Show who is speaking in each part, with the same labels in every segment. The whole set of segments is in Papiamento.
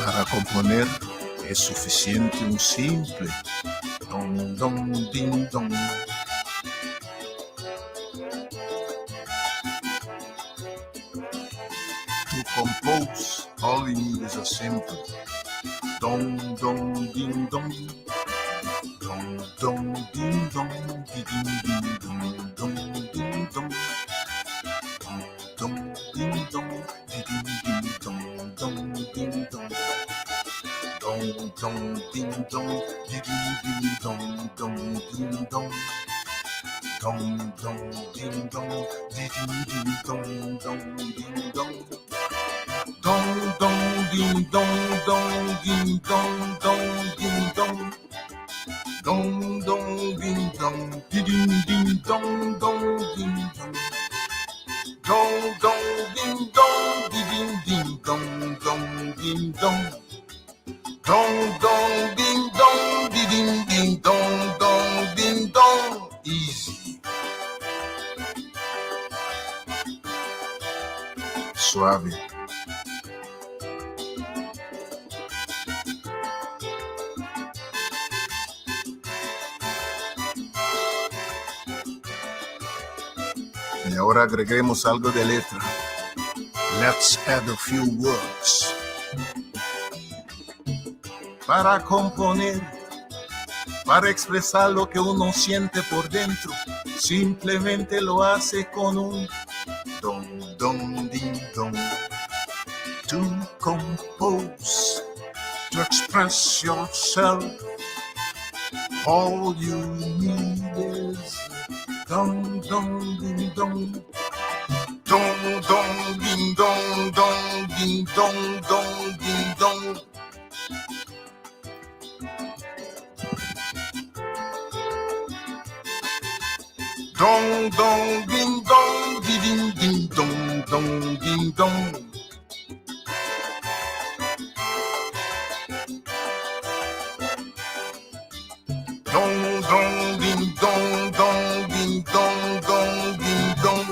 Speaker 1: Para componer es suficiente un simple don don din don. To compose, all you need is a simple don don din don. Don don din don di din din don don din don. Don don din don di din din don don din don. Don don din don di din din don don din don. Don don din don di din din don don din don. Don don din don don din don don din don. Don don din don di din din don don din don. Don don din don di din din don don din don. Don don din don di din din don don din don. Easy. Suave. Y ahora agreguemos algo de letra. Let's add a few words. Para componer, para expresar lo que uno siente por dentro, simplemente lo hace con un don, don, din, don. To compose, to express yourself, all you need is don, don, din, don. Don, don, din, don, don, din, don, don, din, don. Don, don, din, don, di, din, din, don, don, din, don. Don, don, din, don, don, din, don, don, din, don.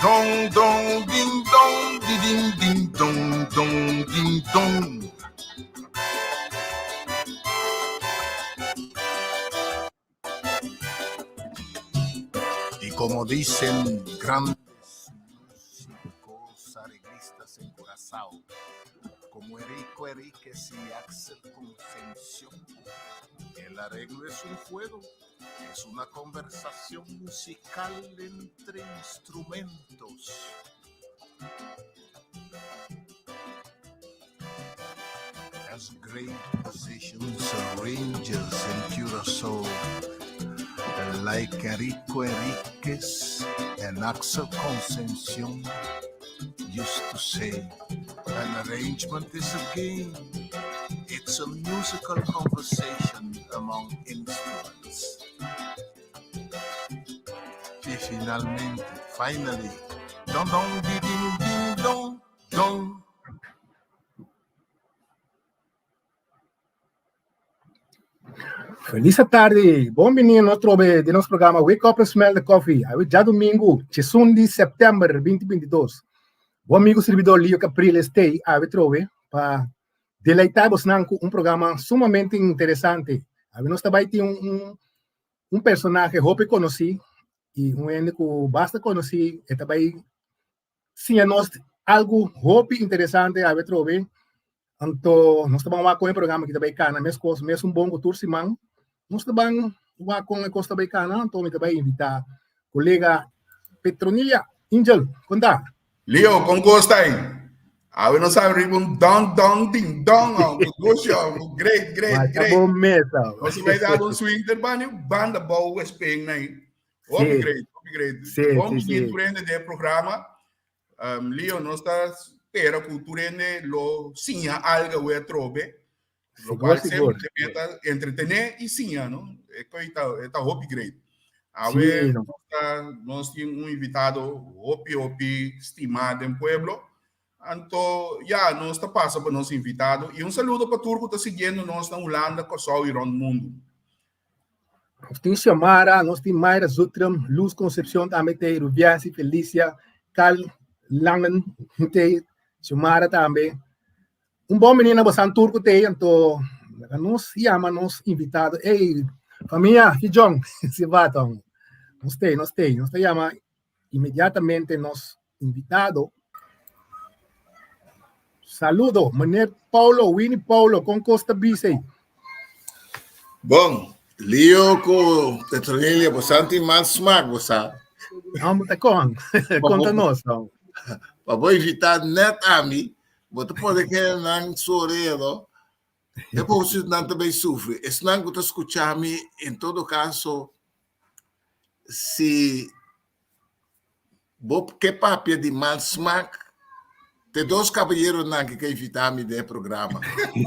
Speaker 1: Don, don, din, don, di, din, din, don, don, din, don. Y como dicen grandes músicos arreglistas en Curazao, como Erico Enríquez y Axel Concepción, el arreglo es un juego, es una conversación musical entre instrumentos. As great musicians, arrangers in Curacao, like Enrico Enriquez and Axel Concepcion used to say, an arrangement is a game. It's a musical conversation among instruments. Y finalmente, finally, don don di ding ding don don.
Speaker 2: Feliz tarde, bom menino nos trobe de nos programa Wake Up and Smell the Coffee. Awe djadomingo, 11 di september 2022. Bo amigo servidor Leo Capriles tei awe trobe pa deleitá bosnan ku un programa sumamente interesante. Awe nos ta bai tin un, un, un personahe hopi konosí i un hende ku basta konosí e ta bai siña nos algu hopi interesante awe trobe. Anto nos ta ban wak kon e programa ki ta bai kana meskos mesun bon ku tur siman. Nos ta ban wak kon e kos ta bai kana, anto mi ta bai invitá kolega Petronilla Angel, kon ta?
Speaker 3: Leo, kon kos ta ei? Awe nos a riba un dong dong ding dong oh, ku gusto, ku great, great,
Speaker 2: Masha
Speaker 3: great.
Speaker 2: bon mesa.
Speaker 3: Nos bai dar un swing ter bani banda bou speng nai. Hopi
Speaker 2: Sí.
Speaker 3: great, hopi great.
Speaker 2: Sí,
Speaker 3: Bon
Speaker 2: sí,
Speaker 3: begin
Speaker 2: sí.
Speaker 3: tur hende den programa. Um, Leo, nos ta spera ku tur hende lo siña algo we atrobe. Lo
Speaker 2: Sigur,
Speaker 3: cual
Speaker 2: sigur.
Speaker 3: sempre te meta entretener y siña, no? E coi ta, e ta hopi great.
Speaker 2: Sí,
Speaker 3: Awe
Speaker 2: no.
Speaker 3: nos ta, nos tin un invitado hopi hopi stimá den pueblo. Anto, ya, nos ta pasa pa nos invitado. Y un saludo pa tur ku ta siguiendo nos na Hulanda, Kòrsou y rond mundu.
Speaker 2: Nos tin Xiomara, nos tin Mayra Zutrum, Luz Concepcion tambe t'ei, Rubiasi, Felicia, Carl Langen t'ei, Xiomara tambe. Un bon menina bosan tur ku t'ei, anto laga nos yama nos invitado. Ey, famia, ki jong, si baton. Nos t'ei, nos t'ei, nos ta yama inmediatamente nos invitado. Saludo, meneer Paulo, Winnie Paulo, kon kos ta bisa ei?
Speaker 1: Bon, Leo ku Petronilia, bosan tin mal smak, bosa.
Speaker 2: Amo ta kon, konta nos.
Speaker 1: Pa bo invitá net ami, bo ta pone ke nan su orea, no? E pobrecito nan ta bay sufri. Esnan ku ta skucha mi, en todo kaso, si bo ke papia di mal smak, te dos kabayeronan ke ka invita mi den e programa.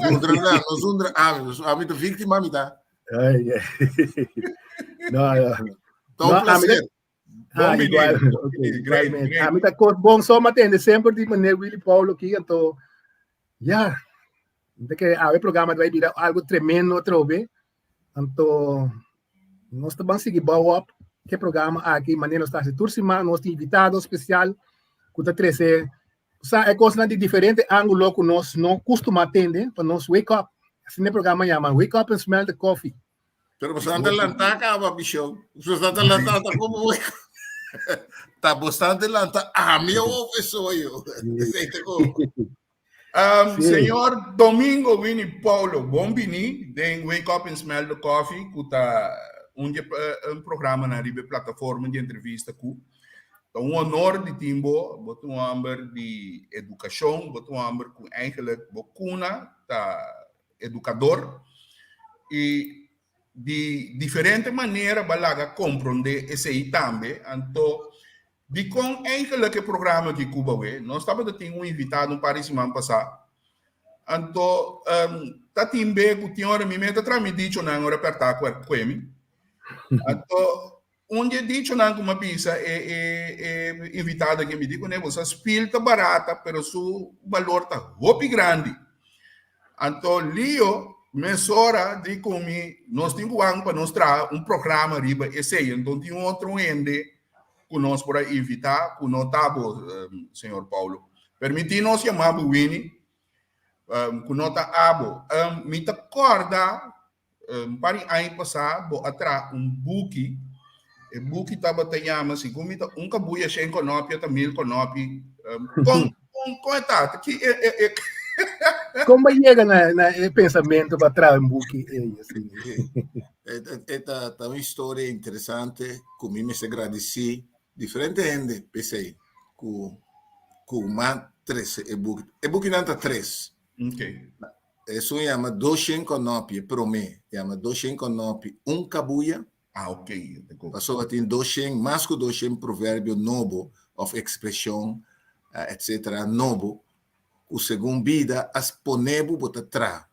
Speaker 1: Zundra nan, no zundra ami, ami ta víktima mi ta.
Speaker 2: Ay, ay. No, no.
Speaker 1: Ta un
Speaker 2: No, ami
Speaker 1: placer.
Speaker 2: Ah,
Speaker 3: Bon
Speaker 2: igual,
Speaker 3: bini.
Speaker 2: ok,
Speaker 3: Great,
Speaker 2: igualmente.
Speaker 3: great.
Speaker 2: Ami ta kos bon so matende semper di meneer Willy Paulo ki anto ja, de que awe programa vai bira algo tremendo atrobe. Anto nos ta ban sigui bouw op ke programa aki manera nos ta hasi tur siman nos tin invitado spesial ku ta trese sa e kosnan di diferente ángulo ku nos no kustuma tende pa nos wake up. Asina e programa yama Wake Up and Smell the Coffee.
Speaker 1: Pero bastante lanta kaba, Bishop. Bastante lanta ta como wake Ta bastante lanta ami o soy yo.
Speaker 3: Señor Domingo Winnie Paulo, bon bini den Wake Up and Smell the Coffee, ku ta un di un programa na riba e plataforma di entrevista ku ta un honor di tin bo, bo ta un homber di edukashon, bo ta un homber ku eigenlijk bo kuna ta edukador i di diferente manera bo a laga komprondé esei tambe. Anto Dikon eigenlijk e programa aki Cuba we? Nos tabata tin un invitado un par di siman pasá. Anto ta tin be ku tin ora mi mester traha mi dichonan ora pèrtá ku kue mi. Anto un di e dichonan ku mi a bisa e e e invitado aki mi di kuné bo sa spil ta barata pero su balor ta hopi grandi. Anto Leo mesora di ku mi nos tin ku wak pa nos traha un programa riba esei. Anto tin otro hende ku nos por a invitá ku no ta bo, señor Paulo. Permití nos yamá bo Winnie, ku no ta abo. Mi ta kòrda un par di aña pasá bo a traha un buki. E buki tabata yama, segun mi ta un kabuya shen konopia ta mil konopi. Kon, kon, kon e ta? Ki e, e, e.
Speaker 2: Kon bo a yega na, na e pensamentu pa traha un buki ei asina?
Speaker 1: E ta ta un historia interesante ku mi mester gradisí diferente hende p'esei ku ku m'a trese e buki. E bukinan ta tres.
Speaker 3: Okay.
Speaker 1: Esun yama Doshen Konopi, e promé yama Doshen Konopi un kabuya.
Speaker 3: Ah, okay.
Speaker 1: Pasobra tin doshen, mas ku doshen proverbio nobo òf ekspreshon etsetera nobo ku segun bida a pone bo bo ta traha.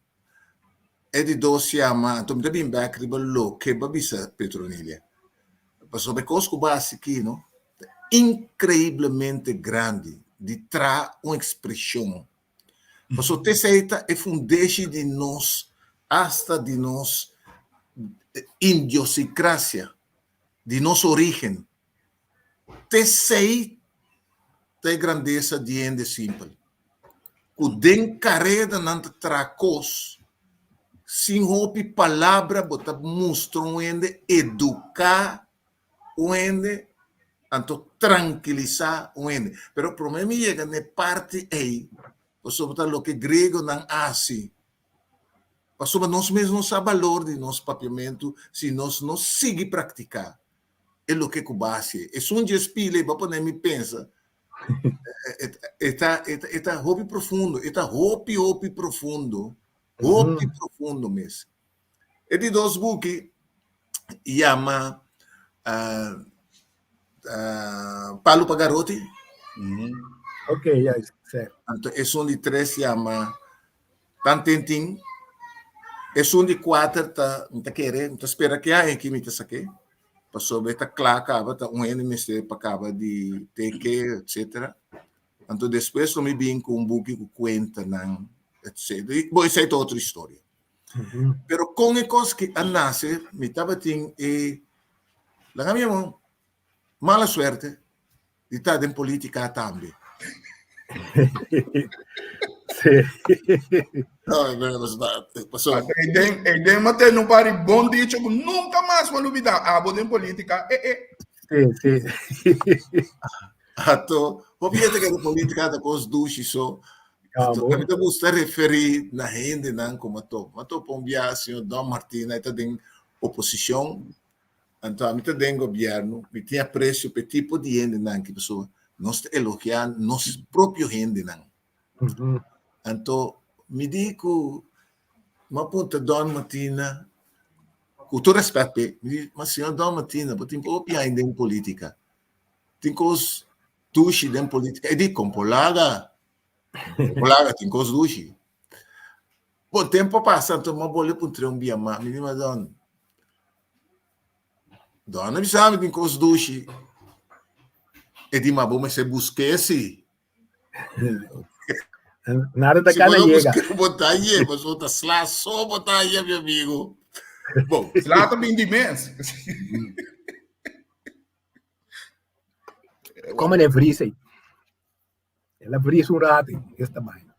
Speaker 1: E di dos yama, anto mi ta bin bek riba loke bo a bisa Petronilia. Pasobra e kos ku bo a hasi aki no ta inkreiblemente grandi di traha un ekspreshon. Pasobra te esei ta e fundeshi di nos, asta di nos idiosincrasia, di nos origen. Te esei ta e grandesa di hende simpel, ku den kareda nan ta traha kos sin hopi palabra bo ta mustra un hende, eduká un hende, anto trankilisá un hende. Pero promé mi yega na e parti ei, pasobra ta loke griegonan hasi, pasobra nos mes no sa balor di nos papiamentu si nos no sigui praktiká e loke ku bo a hasi. Esun dje spile bo a pone mi pensa, e ta e ta hopi profundo, e ta hopi hopi profundo, hopi profundo mes. E di dos buki yama Palu pa Garoti.
Speaker 2: Ok, ya, sè.
Speaker 1: Anto esun di tres yama Tantentin. Esun di kuater ta, mi ta kere, mi ta spera ke aña aki mi ta sak'é, pasobra e ta kla kaba, ta un hende mester pa kaba di teke, etsetera. Anto despues lo mi bin ku un buki ku kuentanan, etsetera. Bo, esei ta otro historia.
Speaker 4: Pero kon e kos ki a nase, mi tabatin e, laga mi yama, mala suerte di ta den politica tambe.
Speaker 2: Sí.
Speaker 4: No, no, no, pasó.
Speaker 3: Eden, Eden mate no pari bon dicho ku nunca mas va lubida abo den politica. Eh, eh.
Speaker 2: Sí, sí.
Speaker 4: Ato, hopi gente kere politica ta kos dushi so. Ato, a mi ta gusta referi na hendenan ku m'a topa un biaha señor Don Martina, e ta den oposishon, anto ami ta den gobièrnu, mi tin apresio pa e tipo di hendenan ki pasobra nos ta elogiá nos propio hendenan. Anto mi di ku m'a puntra Don Martina, ku tur rèspèt p'e, mi di, ma señor Don Martina, bo tin hopi aña den politica, Tin kos dushi den politica. E di kompolaga. Kompolaga tin kos dushi. Bon, tempo pasa, anto m'a bolbe puntr'é un bia mas. Mi di, ma Don, Don a bisa mi tin kos dushi. E di, ma bo mester busk'é si.
Speaker 2: Nada ta
Speaker 4: Si bo
Speaker 2: kana
Speaker 4: no
Speaker 2: yega.
Speaker 4: busk'é, bo ta hañ'é, pasobra ta sla so bo ta hañ'é, mi amigo. Bon.
Speaker 3: Sla ta bin di mes.
Speaker 2: Como ne vries aí. Ela vries un rato esta vaina.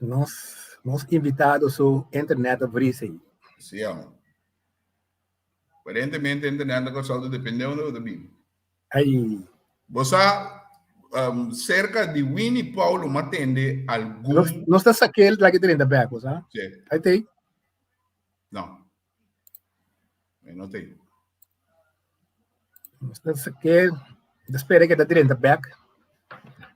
Speaker 2: Nos, nos invitado su internet a vries aí.
Speaker 3: Sí, amo. Aparentemente internet na Kòrsou ta depende unda bo ta biba.
Speaker 2: Ai.
Speaker 3: Bo sa um, serka di Winnie Paulo m'a tende algun.
Speaker 2: Nos, nos ta sakel la ke 30 bek, bo sa?
Speaker 3: Sí.
Speaker 2: Ai tei.
Speaker 3: No. E no tei.
Speaker 2: Nos ta sakel, ta spera ke ta 30 bek.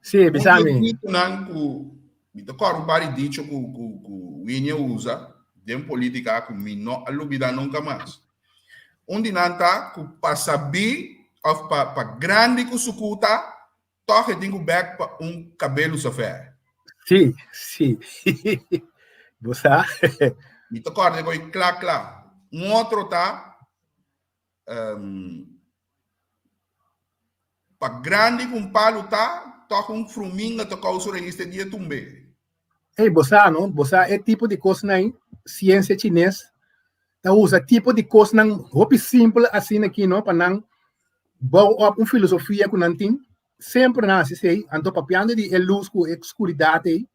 Speaker 2: Sí, bisa
Speaker 3: Un
Speaker 2: mi.
Speaker 3: dichonan ku mi ta kòrda un par di dicho ku ku ku Winnie a usa den politika ku mi no a lubida nunka mas. Un di nan ta ku pa sabí òf pa pa grandi ku suku ta, tòg e tin ku bèk pa un kabelu safè.
Speaker 2: Sí, sí. Bo sa.
Speaker 3: Mi ta kòrda e koi kla kla. Un otro ta Pa grandi ku un palu ta, tòg un fruminga ta kousa rais te dia tumbe.
Speaker 2: Ey, bo sa no, bo sa e tipo di kosnan ei, siensia chines ta usa tipo di kosnan hopi simpel asina aki no, pa nan bou op un filosofia ku nan tin, semper nan hasi esei, anto papiando di e lus ku e skuridat ei,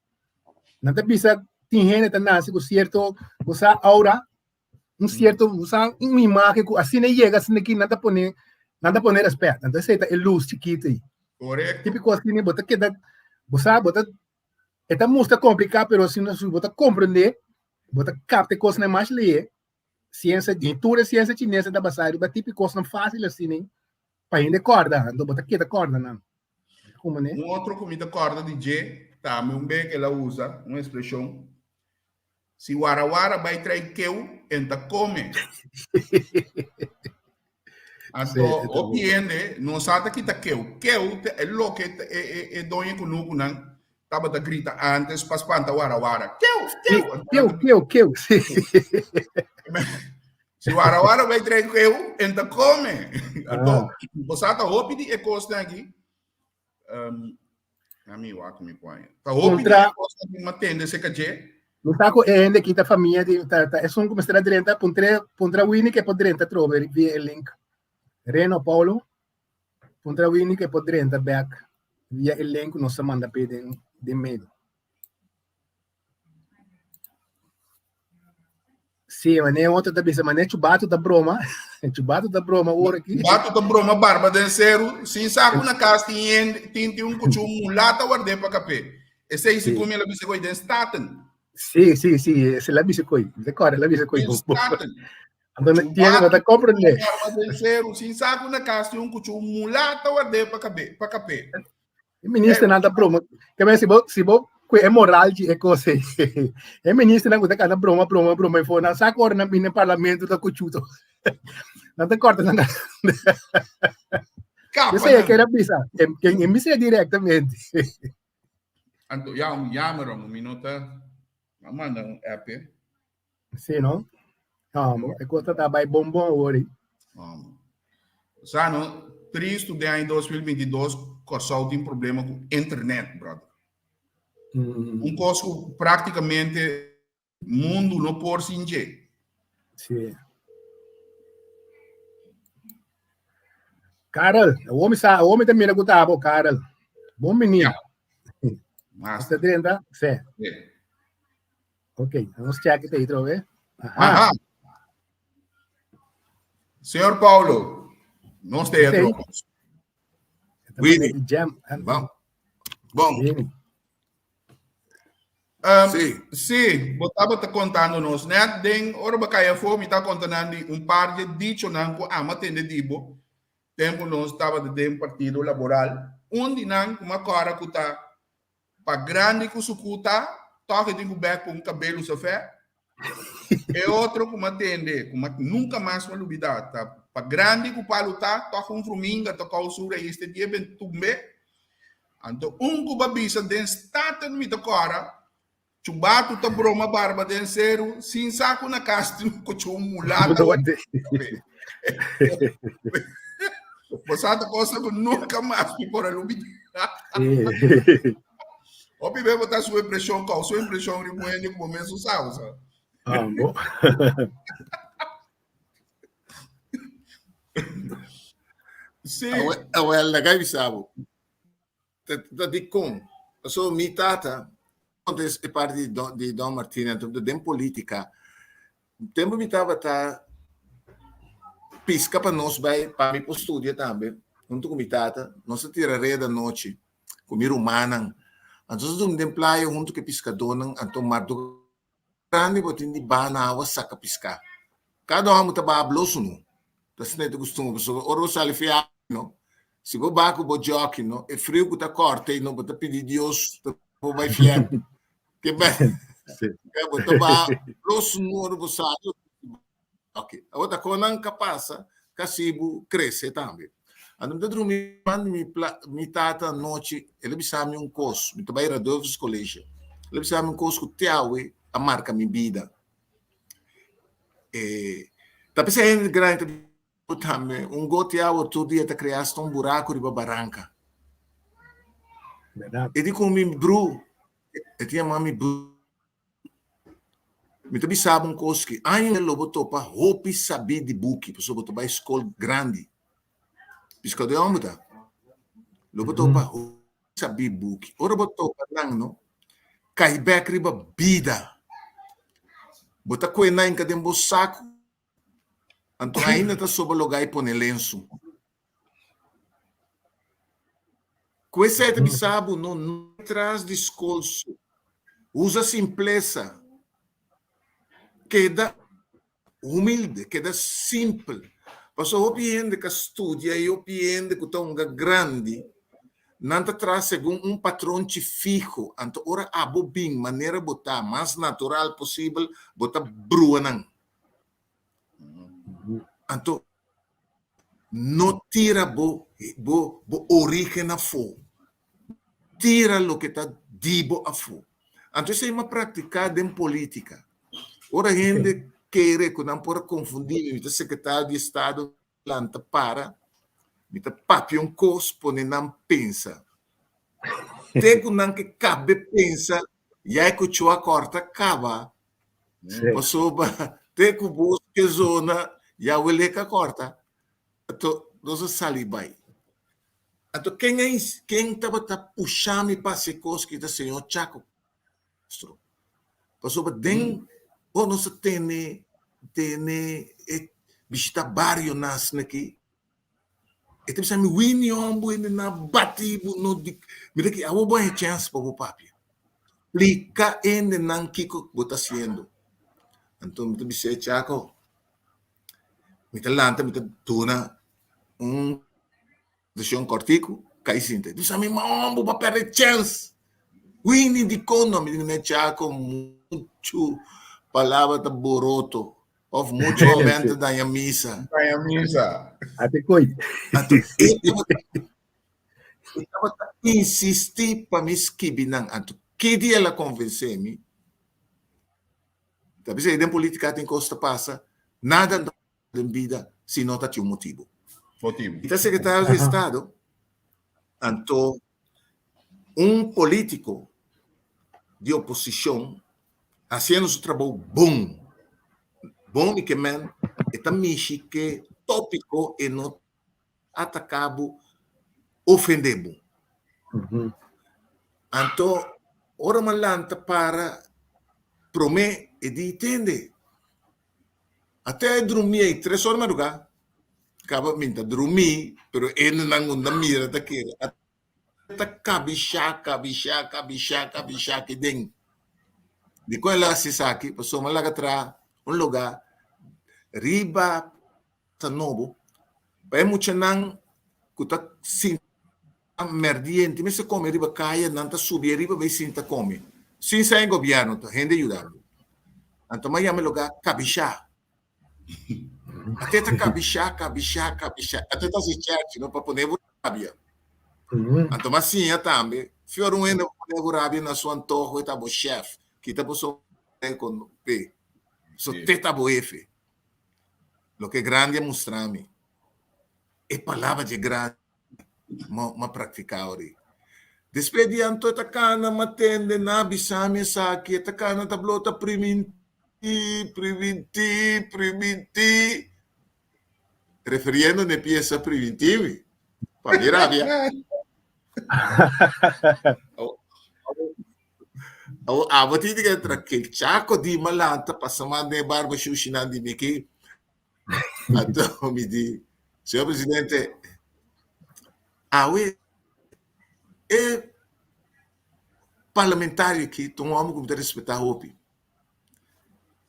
Speaker 2: nan ta bisa tin hende ta nase ku sierto, bo sa aura, un cierto, usa un imagen ku asina yega asina ki nan ta pone, nan ta pone respet. Anto esei ta e luz chikito ei.
Speaker 3: Correcto.
Speaker 2: Típico asina bo ta keda, bo sa, bo ta, e ta mustra complica, pero asina su bo ta comprende, bo ta capta e cosnan mas lihé. Ciencia, di tur e ciencia chinesa ta basá riba típico cosnan fácil asina ei, pa hende corda, anto bo ta keda corda nan. Como ne?
Speaker 3: Un otro ku mi ta corda di dje, tambe un be ku el a usa, un expresion, Si warawara bai trai keu, en ta kome. Anto, hopi hende no sa ta kita keu. Keu ta e loke e, e, e doño kunukunan tabata grita antes pa spanta warawara. Keu, keu.
Speaker 2: Keu, keu, keu. Sí.
Speaker 3: Si warawara bai trai keu, en ta kome. Anto, bo sa ta hopi di e kosnan aki. Um, ami wak mi poña. Ta hopi
Speaker 2: Contra-
Speaker 3: di cosa mi matende se kaje.
Speaker 2: Mi sa ku e hende kita famia di ta ta esun ku mester a drenta puntre puntra Winnie ke por drenta trobe via e link. Reno Paulo puntra Winnie ke por drenta back via e link ku nos a manda p'e den den mail. Sí, mané otro ta bisa, mané Chubato ta broma. Chubato ta broma ora aquí.
Speaker 3: Chubato ta broma barba den ceru, sin saco na cas tin hende, tin tin un cuchu mulata wardé pa café. Esei si cumi la bisa coi den Staten.
Speaker 2: Sí, sí, sí, se la bisa coi. De core la bisa coi.
Speaker 3: Den Staten.
Speaker 2: Anto no tiene, no ta comprende.
Speaker 3: Barba den ceru, sin saco na cas tin un cuchu mulata wardé pa café, pa café.
Speaker 2: E ministernan ta broma. Ke men si bo si bo ku e moral di e kos ei. E ministernan ku ta kanta broma broma broma e for nan sa ku ora nan bini parlamento ta kuchuto. Nan ta korta nan.
Speaker 3: Kapa
Speaker 2: Esei e
Speaker 3: nan.
Speaker 2: kere bisa. E e bisa direktamente.
Speaker 3: Anto ya un jammer om mi no ta a manda un app eh.
Speaker 2: Sí, no? No, e kos ta bai bon bon awor ei.
Speaker 3: Um, sa no, tristu den aña 2022 Kòrsou tin problema ku internet, brother. Un kos ku práktikamente mundu no por sin dje.
Speaker 2: Sí. Karel, awor mi sa, awor mi ta mira ku ta abo, Karel. Bon bini.
Speaker 3: Ja.
Speaker 2: Mas. Ta drenta? Sí.
Speaker 3: Sí.
Speaker 2: Ok, nos check it aí outra vez.
Speaker 3: Aha. Aha. Señor Paulo, nos te
Speaker 2: Sí.
Speaker 4: Winnie.
Speaker 2: Jam.
Speaker 4: Bon. Bon.
Speaker 2: Winnie.
Speaker 4: Sí.
Speaker 3: Sí, bo tabata contando nos net den ora bo cay afó, mi ta conta nan di un par di dichonan cu ama tende di bo tempo nos tabata den Partido Laboral. Un di nan cu mi a cora cu ta pa grandi cu su cu ta, toch e tin cu bek cu un cabelo safé. E otro cu mi a tende, cu mi nunca mas mi a lubida, ta pa grandi cu palu ta, toch un vruminga ta cau su rais te dia ben tumbe. Anto un ku ba bisa den Staten mi ta kora, Chubatu ta broma barba den seru, sin sa ku na kas tin un kochon mulata. Bo sa ta cosa ku nunka mas mi por a lubida. Hopi be bo ta su impreshon, kousa impreshon riba un hende ku bo mes no sa, bo sa.
Speaker 2: Ah, bo.
Speaker 3: Sí.
Speaker 4: Awel, laga mi bisa bo. Ta, ta di kon. Paso mi tata, antes e parti di Don, di Don Martina, anto den politica, tempo mi tabata pisca pa nos bai, pa mi por studia tambe, hunto cu mi tata, nos a tira reda anochi, cu mi rumannan. Anto nos a durmi den playa hunto cu e piscadornan, anto marduga Grandi bo tin di baha na awa saka piská. Kada hòmber ta baha blo sunu. Ta asina e ta kustumber pasobra ora bo sali fi awa no, si bo baha ku bo djòki no, e friu ku ta kòrta ei no, bo ta pidi Dios pa bo bai fièrnu. Ke bo ta baha blo sunu ora bo sali. Ok, awor ta kon nan ka pasa kasi bo krese tambe. Anto mi ta drumi banda mi pla mi tata anochi, el a bisa mi un kos, mi ta bai Radulphus College, el a bisa mi un kos ku te awe a marka mi bida. E ta p'esei hende grandi ta bisa tambe, un goti awa tur dia ta krea asta un buraku riba baranka.
Speaker 2: Berdad.
Speaker 4: E di ku mi bru, e ta yama mi bru. Mi ta bisa bo un kos ki aña lo bo topa hopi sabí di buki pasobra bo ta bai skol grandi. Piskadó e hòmber ta. Lo bo topa hopi sabí buki. Ora bo topa nan no, kai bèk riba bida. Bo ta kue nan hinka den bo saku, anto ainda ta soba logá i pone lensu. Ku esei ta bisa bo no no tras di skol so. Usa simplesa. Keda humilde, keda simpel. Pasobra hopi hende ka studia i hopi hende ku ta hunga grandi, nan ta traha segun un patronchi fiho. Anto ora abo bin manera bo ta, mas natural posibel, bo ta brua nan. Anto No tira bo bo bo origen afó. Tira loke ta di bo afó. Anto esei mi a praktiká den polítika. Ora hende kere ku nan por a konfundí mi, mi ta sekretario di estado lanta para, mi ta papia un kos pone nan pensa. Te ku nan ke kabe pensa, ya e kuchó a kòrta kaba. Pasobra te ku bos ke zona ya welek a kòrta, anto nos a sali bai. Anto ken a ken tabata pusha mi pa hasi e kos ki ta señor Chaco Castro. Pasobra den ora nos a tene tene e bishita bario nasna aki, E ta bisa mi, Winnie hombo hende na bati bo no di mira ki awo bo haña chèns pa bo papia. Splika hendenan kiko bo ta hasiendo. Anto mi ta bis'é, Chaco, mi ta lanta mi ta duna un presentashon kòrtiku, kai sinta. E ta bisa mi, ma hombo bo a pèrdè chèns. Winnie dikon no? Mi di, mi Chaco, muchu palabra ta boroto. Of mucho aumento daña misa.
Speaker 3: Daña misa.
Speaker 2: Ate koi.
Speaker 4: Anto e tabata e tabata insistí pa mi skibi nan. Anto ki dia el a konvensé mi? Ta bisa den polítika tin kos ta pasa, nada no den bida si no ta tin un motibu.
Speaker 3: Motibu.
Speaker 4: Mi ta sekretario di estado, anto un polítiko. di oposishon hasiendo su trabou bon. Bon mi ke men e ta mishi ke tópiko e no ataká bo, ofendé bo. Anto ora mi a lanta para promé e di tende ate e drumí ei tres ora madrugá kaba mi ta drumí pero e nan unda mira ta kere ta kabishá, kabishá, kabishá, kabishá aki den. Dikon el a hasi esaki? Pasobra mi a laga traha un lugá riba ta nobo pa e muchanan ku ta sinta merdiente mester kome riba kaya, nan ta subi ariba bai sinta kome sin sa e gobièrnu ta hende yuda. Anto mi a yama e lugá kabishá. Ate ta kabishá, kabishá, kabishá. Ate ta hasi chèrchi no pa pone bo rabia. Anto mi a siña tambe, si ora un hende pone bo rabia na su antoho e ta bo shèf, kita bo so kon p'e. So te ta bo hefe. Loke grandi a mustra mi, e palabra dje grandi m'a praktiká ori. Despues di anto e ta kana m'a tende nan a bisa mi esaki, e ta kana ta blo ta primintí, primintí, primintí, refiriendo na e piesa Primintí mi, pa mi rabia. Awor abo tin di entra ke Chaco di malanta pasa man den e barba shushinan di mi aki. Anto mi di, Señor Presidente, awe e parlamentario aki ta un homber ku mi ta respetá hopi.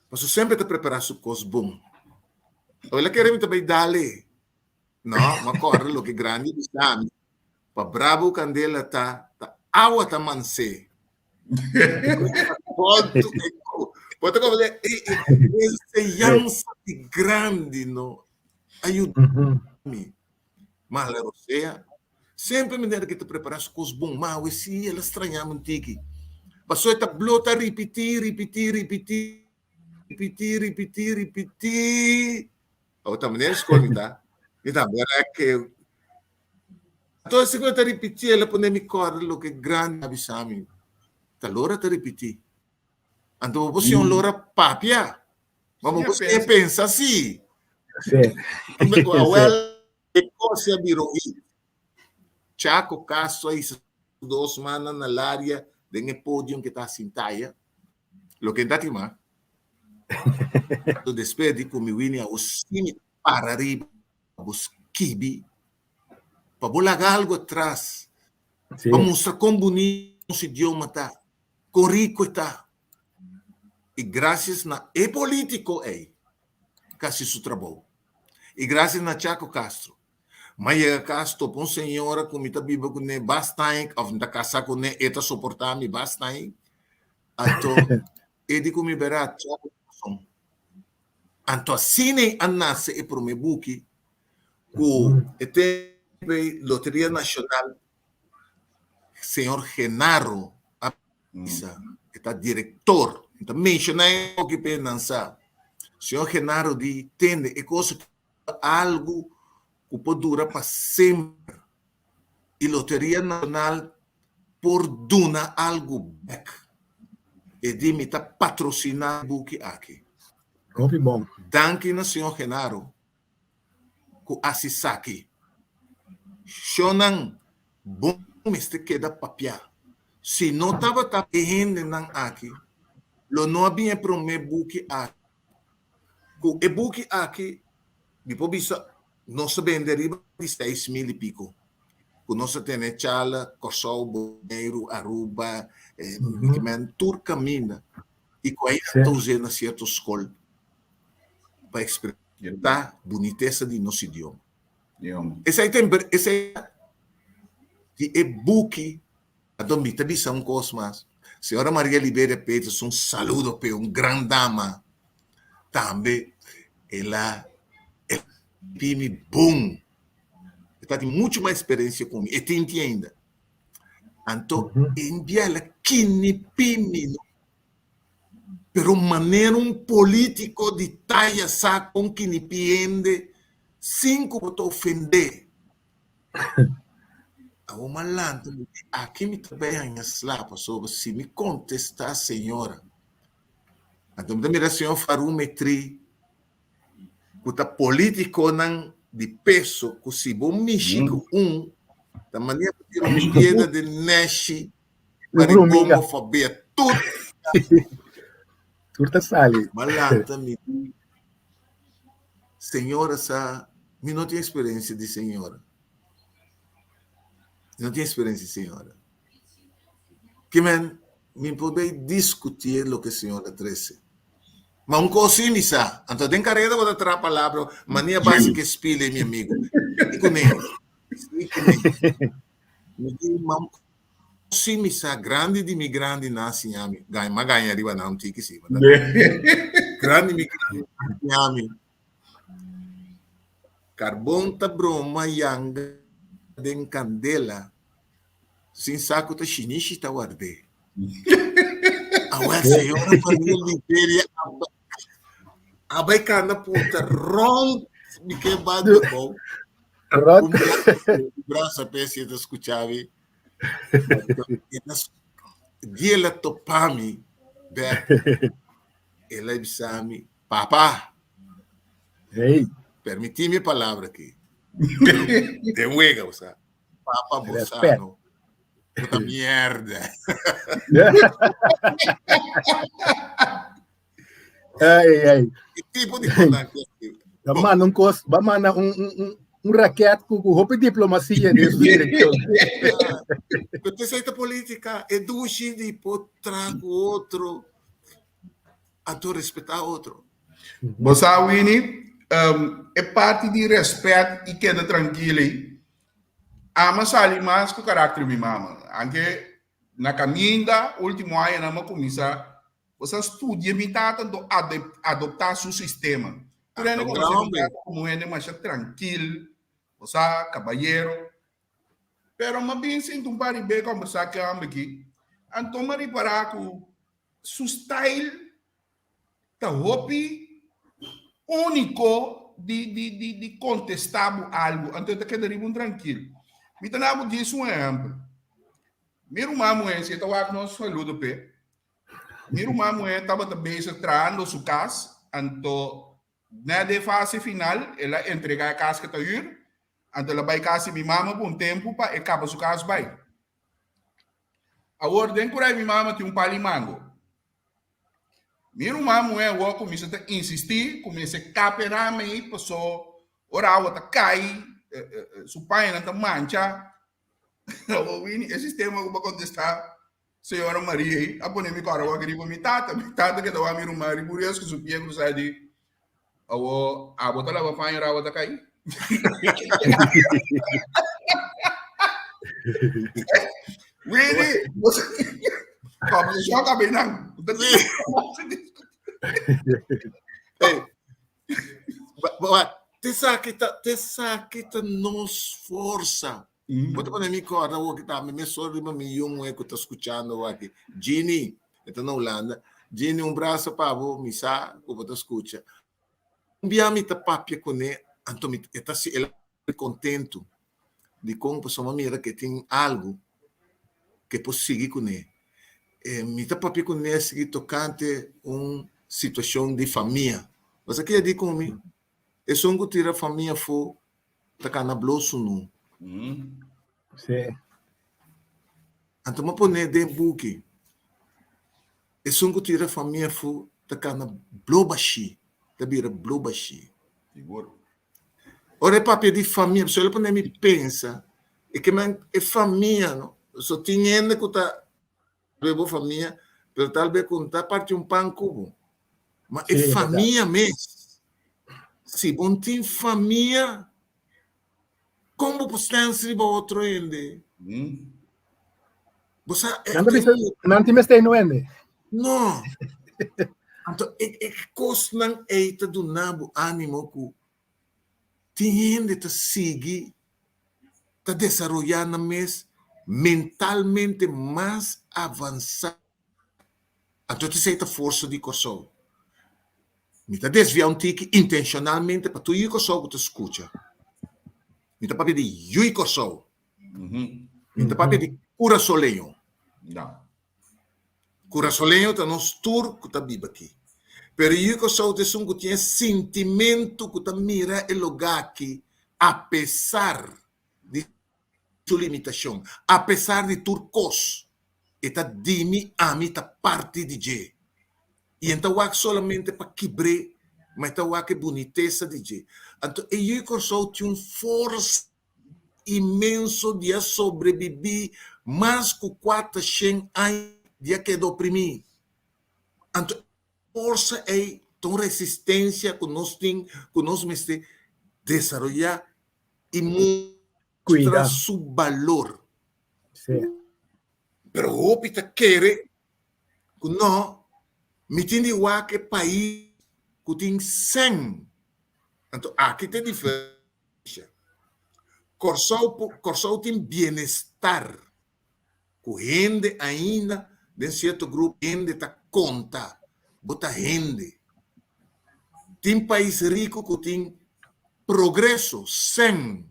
Speaker 4: Pasobra semper e ta prepará su kos bon. Awor el a kere mi ta bai dale. No, mi a kòrda loke grandi bisa mi. Pa brabo kandela ta, ta awa ta mansé. Bo ta como de, enseñanza di grandi no a yuda mi. Ma la rosea, semper manera ke ta prepara su kos bon, ma awe si el a straña mi un tiki. Paso e ta blo ta ripiti, ripiti, ripiti, ripiti, ripiti, ripiti. Awe ta manera skol mi ta, mi ta mira ke Anto si ku e ta ripití, el a pone mi kòrda loke grandi a bisa mi. Ta lora ta ripití. Anto bo por siña un lora papia, ma bo por siña pensa sí. Awel, e kos a bira un hit. Chaco Castro a hisa su dos mannan na laria den e podium ke ta sinta aya. Loke N ta tima. Anto despues di ku mi wini awo si mi para riba bo skibi pa bo laga algu atras, pa mustra kon bunito nos idioma ta, kon riku e ta. I grasias na e politiko ei ku hasi su trabou. I grasias na Chaco Castro. Mi a yega kas topa un señora ku mi ta biba kuné basta aña, òf mi ta kasá kuné, e ta soportá mi basta aña. Anto e di ku mi, Bèrdat, Chaco tin rason. Anto asina ei a nase e promé buki ku e tempu ei Loteria Nashonal señor Genaro a bisa, e ta direktor, mi ta menshoná e buki p'e nan sa. Señor Genaro di tende e kos aki ta algu ku por dura pa semper i Loteria Nashonal por duna algu bèk. E di mi ta patrosiná e buki aki.
Speaker 2: Hopi bon.
Speaker 4: Danki na señor Genaro ku a hasi esaki. Shonnan bon mester keda papiá. Si no tabata e hendenan aki, lo no a bin e promé buki aki. Ku e buki aki mi por bisa nos a bende riba di 6000 i piko. Ku nos a tene chala Kòrsou, Boneiru, Aruba, tur kaminda. I ku ainda ta us'é na sierto skol pa ekspresá bunitesa di nos idioma. Esei ta esei ta di e buki. Anto mi ta bisa un kos mas. Señora Maria Liberia Peters un saludo p'e, un gran dama. Tambe el a pimi bon. E ta tin muchu mas eksperensia ku mi. E tin tin ainda. Anto e bia el a kinipi mi no. Pero manera un politico di taya sa con kinipi hende sin cu bo ta ofende. Awor m'a lanta mi di aki mi ta bai haña sla pasobra si mi kontestá señora. Anto mi ta mira señor Faru Metri ku ta politikonan di peso ku si bo mishi ku un ta manera bo tira un piedra den neshi pa di bombo fabia tur.
Speaker 2: Tur ta sali.
Speaker 4: M'a lanta mi di señora sa mi no tin eksperensia di señora. Mi no tin eksperensia di señora. Kimen mi por bay diskutié loke señora trese. Ma un kos sí mi sa, anto den kareda bo ta traha palabra mania base ke spile mi amigo. Sí kuné, sí kuné. Mi di ma un kos sí mi sa, grandi di mi grandi nan a siña mi, gaña, m'a gaña riba nan un tiki sí, ma ta grandi mi grandi nan a siña mi. Karbon ta broma yanga den kandela sin sa ku ta shinishi ta ward'é. Awel señora Maria Liberia a bai kanda punta rònt mi ke banda bou.
Speaker 2: Rònt.
Speaker 4: Un brasa p'e si e ta skucha mi. Di el a topa mi bèk el a bisa mi, Papa,
Speaker 2: Hey.
Speaker 4: Permití mi palabra aki. Den wega, bo sa. Papa, bo sa, no. Puta mierda.
Speaker 2: Ai, ai.
Speaker 4: E tipo di konan que
Speaker 2: Ba manda un kos, ba manda un, un, un, un raket ku ku hopi diplomasia den su direkshon.
Speaker 4: Pero esei ta polítika, e dushi di por traha ku otro. Anto respetá otro.
Speaker 3: Bo sa Winnie, e parti di respet i keda trankil ei, ama sali mas ku karakter mi mama. Anke na kaminda ultimo añanan mi a kuminsá, bo sa studia mi tata anto adoptá su sistema. Tur hende konosé mi tata komo un hende masha trankil, bo sa, kabayero. Pero mi a bin sinti un par di be kombersá ku e hòmber aki, anto mi a ripará ku Su style ta hopi úniko di di di di kontestá bo algu, anto e ta keda riba un trankil. Mi ta na bo djis un ehèmpel. Mi ruman muhé, si e ta wak nos saludo p'e. Mi ruman muhé tabata bezig trahando su kas, anto nèt den fase final el a entregá e kas ke ta hür, anto el a bai kas di mi mama pa un tempu pa e kaba su kas bai. Awor den kurai mi mama tin un pali mango. Mi ruman muhé awor kuminsá ta insistí ku mester kap e rama ei paso ora awa ta kai su pañanan ta mancha. Awor Winnie e sistema ku bo kontestá señora Maria ei a pone mi kòrda awor riba mi tata. Mi tata keda wak mi ruman riba un res ku su pia krusá di Awor abo ta laba paña ora awa ta kai? Willy, conversation ka binan.
Speaker 4: Hey, ba, te sa ki ta, te sa ki ta nos forsa. Bo ta pone mi kòrda awor ki tambe mi so riba mi yu muhé ku ta skuchando awor aki. Jeannie, e ta na Hulanda. Jeannie, un brasa pa bo, mi sa ku bo ta skucha. Un bia mi ta papia kuné, anto mi e ta si el a kontentu dikon pasobra mi a mira ku e tin algu ku e por sigui kuné. Mi ta papia kuné sigui tokante un situashon di famia. Bo sa ke a di ku mi? Esun ku tira famia afó ta kana blo sunu.
Speaker 2: Sí.
Speaker 4: Anto m'a pone den buki, Esun ku tira famia afó ta kana blo bashí, ta bira blo bashí.
Speaker 3: Sigur.
Speaker 4: Ora e papia di famia, pasobra el a pone mi pensa, e ke men e famia no, so tin hende ku ta Be bo famia, pero tal be ku ta parti un pan ku bo. Ma e
Speaker 2: Sí,
Speaker 4: famia mes, si bo no tin famia, kon bo por stens riba otro hende?
Speaker 3: Mm.
Speaker 4: Bo sa, e,
Speaker 2: Nan ta bisa, nan tin mester no hende.
Speaker 4: No. Anto e, e kosnan ei ta duna bo ánimo ku tin hende ta sigui ta desaroyá nan mes mentalmente mas avansá. Anto esei ta forsa di Kòrsou. Mi ta desviá un tiki intenshonalmente pa tur yu Kòrsou ku ta skucha. Mi ta papia di yu Kòrsou. Mi ta papia di kurasoleño.
Speaker 3: No.
Speaker 4: Kurasoleño ta nos tur ku ta biba aki. Pero yu Kòrsou ta esun ku tin e sintimentu ku ta mira e lugá aki apesar di su limitashon, apesar di tur kos, e ta di mi, ami ta parti di dje. I e ta wak solamente pa kibr'é, ma e ta wak e bunitesa di dje. Anto e yu Kòrsou tin un forsa inmenso di a sobrebibí mas ku kuatershen aña di a keda oprimí. Anto e forsa ei ta un resistensia ku nos tin ku nos mester desaroyá i mustra su balor. Pero hopi ta kere ku no, mi tin di wak e pais ku tin sèn. Anto aki ta e diferensia. Kòrsou por, Kòrsou tin bienestar ku hende ainda den sierto grupo hende ta konta, bo ta hende. Tin pais riku ku tin progreso, sèn,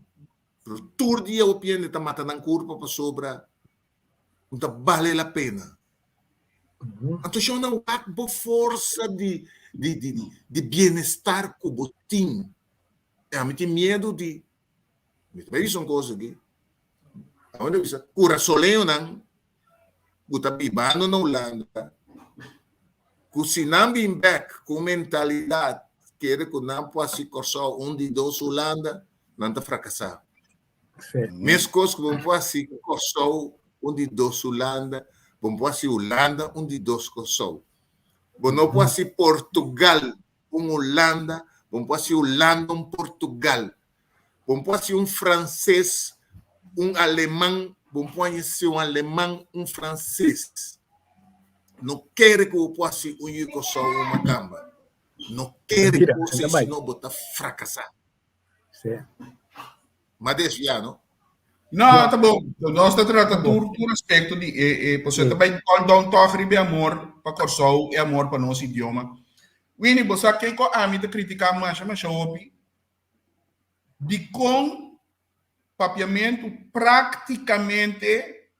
Speaker 4: pero tur dia hopi hende ta mata nan kurpa pasobra no ta bale la pena. Anto shon wak bo forsa di di di di bienestar ku bo tin. E ami tin miedu di mi ta bai bisa un kos aki. Ami ta bisa kurasoleñonan ku ta bibando na Hulanda ku si nan bin bek ku un mentalidat kere ku nan por hasi Kòrsou un di dos Hulanda, nan ta frakasá. Meskos ku bo por hasi Kòrsou un di dos Hulanda, bo por hasi Hulanda un di dos Kòrsou. Bo no por hasi Portugal un Hulanda, bo por hasi Hulanda un Portugal. Bo por hasi un franses un aleman, bo por hasi un aleman un franses. No kere ku bo por hasi un yu Kòrsou un makamba. No kere ku sino bo ta frakasá.
Speaker 2: Sí.
Speaker 4: Ma desviá, no?
Speaker 3: No, ta bon. Nos ta trata tur tur aspecto di e e pasobra ta bai all down tòg riba e amor pa Kòrsou, e amor pa nos idioma. Winnie, bo sa kiko ami ta kritiká masha masha hopi? Dikon papiamentu praktikamente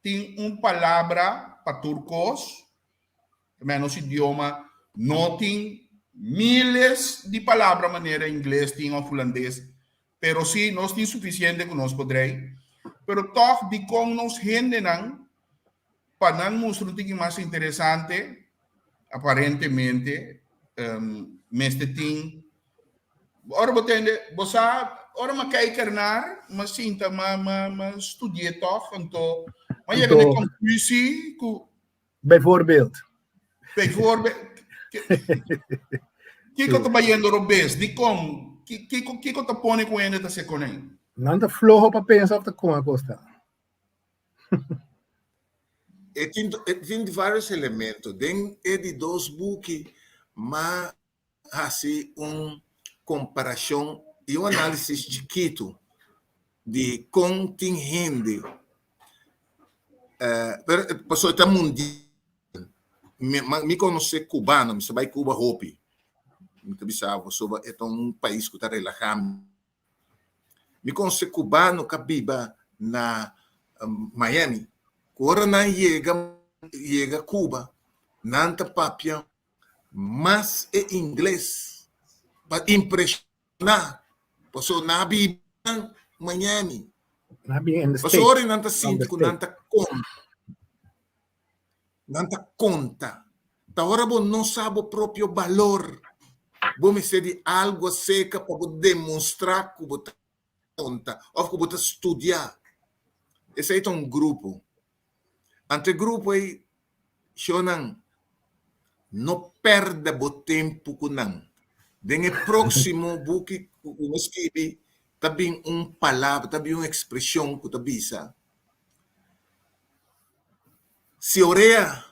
Speaker 3: tin un palabra pa tur kos? Mei nos idioma no tin miles di palabra manera ingles tin of hulandes, pero si nos tin suficiente cu nos por drei. Pero toch dicon nos hendenan pa nan mustra un tiki mas interesante aparentemente mester tin ora bo tende bo sa ora mi a kijk ernaar mi a sinta mi a studia toch anto mi a yega na e conclusie cu
Speaker 2: Bijvoorbeeld.
Speaker 3: Bijvoorbeeld. Kiko ta bayendo robes? Dikon? Kiko, kiko ta pone ku hende ta se konei?
Speaker 2: Nan ta floho pa pensa of ta kon a kosta?
Speaker 4: E tin, e tin varios elemento. Den e di dos buki, ma hasi un komparashon i un análisis chikitu di kon tin hende, pero pasobra e ta mundial, mi mi konosé kubano, mi sa bai Cuba hopi, mi ta bisa bo pasobra e ta un pais ku ta relahá mi. Mi konosé kubano ku a biba na Miami, ku ora nan yega yega Cuba nan ta papia mas e ingles pa impreshoná pasobra nan a biba na Miami. Pasobra ora nan ta sinti ku nan ta konta, nan ta konta. Ta ora bo no sa bo propio balor, bo mester di algu aserka pa bo demostrá ku bo ta konta òf ku bo ta studiá. Esei ta un grupo. Anto e grupo ei Shownan, no pèrdè bo tempu ku nan. Den e próksimo buki ku bo skibi ta bin un palabra, ta bin un ekspreshon ku ta bisa, Si orea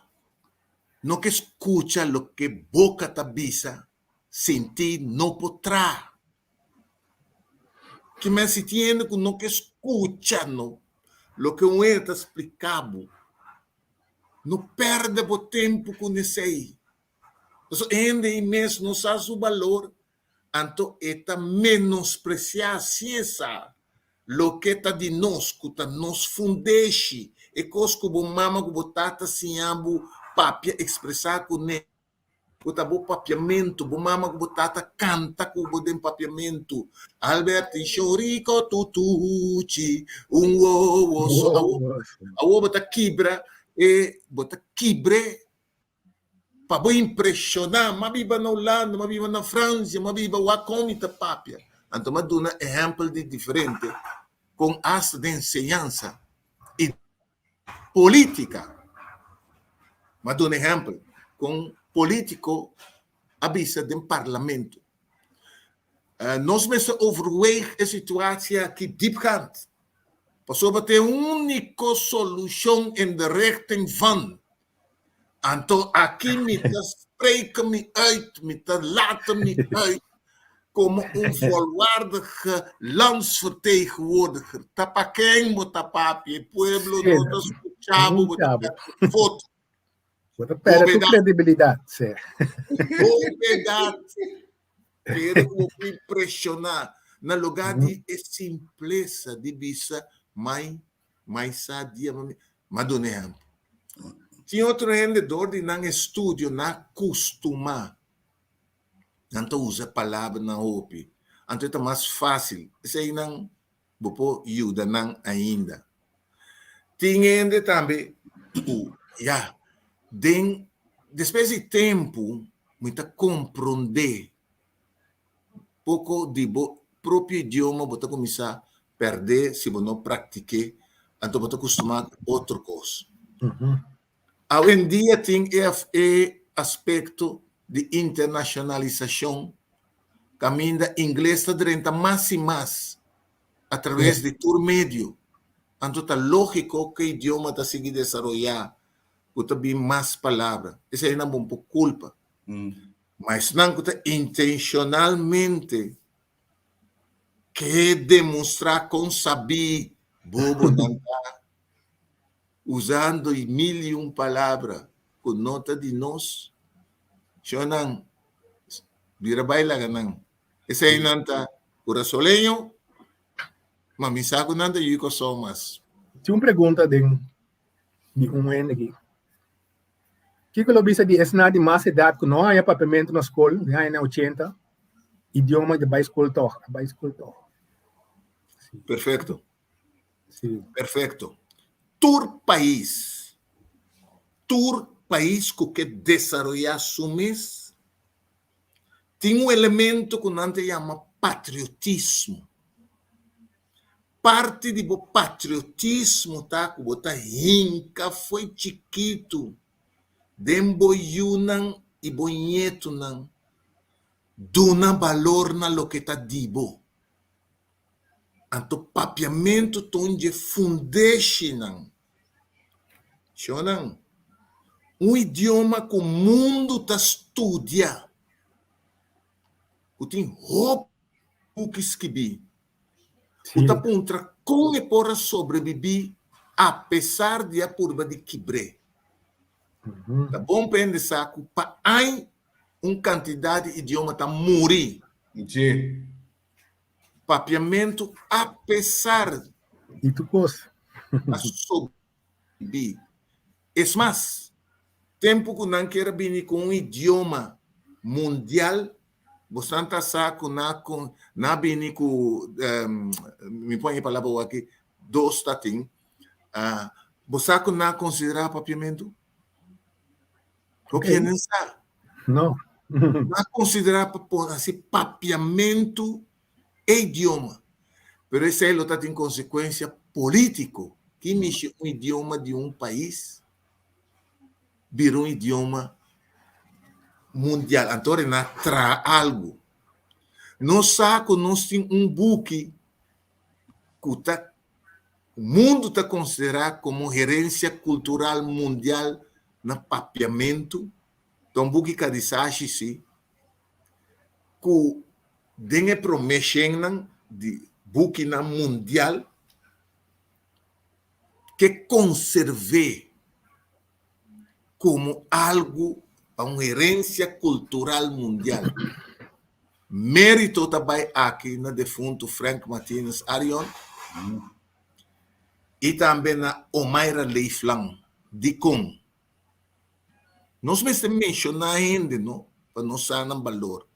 Speaker 4: no ke skucha loke boka ta bisa, sintí no por traha. Ki men si tin hende ku no ke skucha no loke un hende ta splika bo, no pèrdè bo tempu ku nesei. Pasobra e hende ei mes no sa su balor, anto e ta menospresiá si e sa. Loke ta di nos, ku ta nos fundeshi, e kos ku bo mama ku bo tata siña bo papia, ekspresá kuné, ku ta bo papiamentu, bo mama ku bo tata kanta ku bo den papiamentu, Albert i Shoriko tutuchi, un wowo so. Awor, awor bo ta kibra e, bo ta kibr'é pa bo impreshoná, m'a biba na Hulanda, m'a biba na Fransia, m'a biba wak kon mi ta papia. Anto m'a duna ehèmpel di diferente kon asta den enseñansa i polítika. M'a duna ehèmpel kon polítiko a bisa den parlamento. Nos mester overweeg e situatie aki diepgaand, pasobra ta e úniko solushon in de richting van Anto aki mi ta spreken mi uit, mi ta laten mi uit como un volwaardige landsvertegenwoordiger. Ta pa ken bo ta papia? E pueblo no ta scucha bo, bo ta perde voto.
Speaker 2: Bo ta perde tu credibilidad, sí.
Speaker 4: Bobedat. Kere ku bo por impreshoná na lugá di e simplesa di bisa mai Mai sa dia mami. M'a duna ehèmpel. Tin otro hende dor di nan estudio nan a kustumá. Nan ta usa palabranan hopi. Anto e ta mas fásil. Eseinan bo por yuda nan ainda. Tin hende tambe ku ya den despues di tempu mi ta komprondé Poko di bo propio idioma bo ta kuminsá pèrdè si bo no praktik'é, anto bo ta kustumá ku otro kos. Awendia tin e e aspekto di internashonalisashon kaminda ingles ta drenta mas i mas atraves di tur medio, anto ta lógiko ku e idioma ta sigui desaroyá, ku ta bin mas palabra. Eseinan bo no por kulpa. Ma esnan ku ta intenshonalmente ke demostrá kon sabí bobo nan ta, usando mil i un palabra ku no ta di nos, shonnan bira bai laga nan. Eseinan ta kurasoleño, ma mi sa ku nan ta yu Kòrsou mas.
Speaker 2: Tin un pregunta den di un hende aki. Kiko lo bisa di esnan di mas edat ku no haña papiamentu na skol den añanan ochenta, idioma di bai skol tòg, a bai skol tòg.
Speaker 4: Sí. Perfecto. Sí. Perfecto. Tur pais, tur pais ku ke desaroyá su mes, tin un elemento ku nan ta yama patriotismo. Parti di bo patriotismo ta ku bo ta hinka fo'i chikitu den bo yunan i bo ñetunan duna balor na loke ta di bo. Anto papiamentu ta un dje fundeshinan. Shonnan, un idioma ku mundu ta studia, ku tin hopi buki skibí, Ku ta puntra kon e por a sobrebibí apesar di a purba di kibr'é. Ta bon pa hende sa ku pa añ un kantidat di idioma ta muri. Papiamentu apesar
Speaker 2: di tur kos
Speaker 4: a sobrebibí. Es mas, tempu ku nan kier a bini ku un idioma mundial, Bosnan ta sa ku na na bini ku mi pon e palabra awor aki dos ta tin bo sa ku na konsiderá papiamentu? Bo kende sa?
Speaker 2: No.
Speaker 4: Na konsiderá pa pon hasi papiamentu e idioma pero esei lo ta tin konsekuensia polítiko ki mishi un idioma di un pais bira un idioma mundial. Anto ora nan a traha algu. Nos sa ku nos tin un buki ku ta mundu ta konsiderá komo herensia kultural mundial na papiamentu. Ta un buki kadisashi si, ku den e promé shennan di bukinan mundial ke konserv'é komo algu pa un herensia kultural mundial. Mérito ta bai aki na defuntu Frank Martinus Arion. I tambe na Omaira Leeflang. Dikon? Nos mester menshoná hende no pa nos sa nan balor.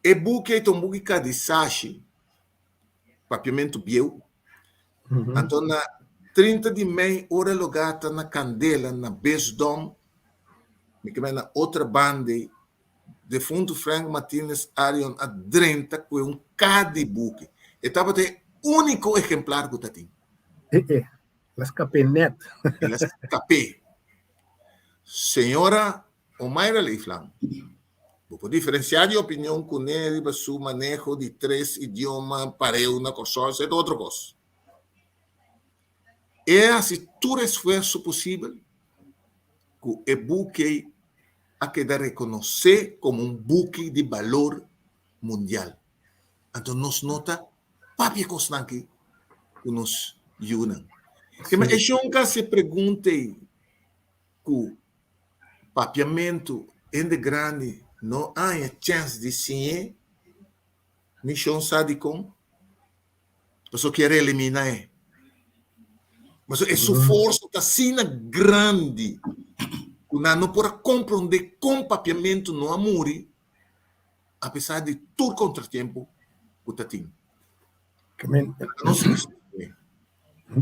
Speaker 4: E buki ei ta un buki kadisashi, papiamentu bieu. Anto na 30 di mei ora lo gata na kandela na Bisdom, mi ke bai na otra banda ei, defuntu Frank Martinez Arion a drenta ku e un ka di buki. E tabata e úniko ehemplar ku ta tin.
Speaker 2: El a skap'é nèt.
Speaker 4: El a skap'é. Señora Omaira Leeflang, bo por diferensiá di opinion kuné riba su maneho di tres idioma pareu na Kòrsou, esei ta otro kos. E a hasi tur esfuerso posibel ku e buki ei a keda rekonosé komo un buki di balor mundial. Anto nos no ta papia kosnan aki ku nos yunan. Kema e shon ka hasi e pregunta ei ku papiamentu hende grandi no haña chèns di siñ'é, mi shon sa dikon? Pasobra kier eliminá e. Pasobra e su forsa ta asina grandi ku nan no por a komprondé kon papiamentu no a muri apesar di tur kontratiempo ku ta tin.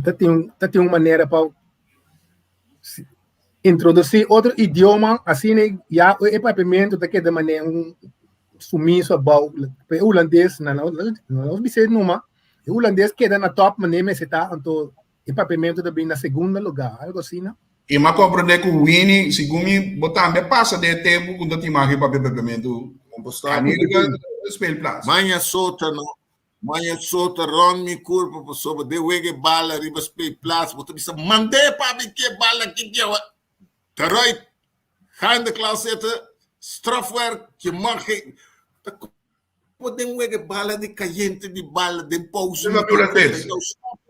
Speaker 2: Ta tin ta tin un manera pa introdusí otro idioma asina ya e papiamentu ta keda manera un sumiso abou. E hulandes na nos bis'é numa e hulandes keda na top manera mester ta anto E papiamentu ta bin na segundo lugar, algo asina.
Speaker 3: I m'a komprendé ku Winnie, segun mi, bo tambe a pasa den e tempu ku no ta tin mag di papia papiamentu Amerika speelplaats.
Speaker 4: Maña sota no, maña sota rond mi kurpa pasobra den wega e bala riba speelplaats bo ta bisa mand'é papi ke bala ki ke Eruit, ga in de klas zitten, strafwerk, je mag geen. Ta Bo den wega bala di kayente di bala den pauze.
Speaker 3: Riba Hulandes.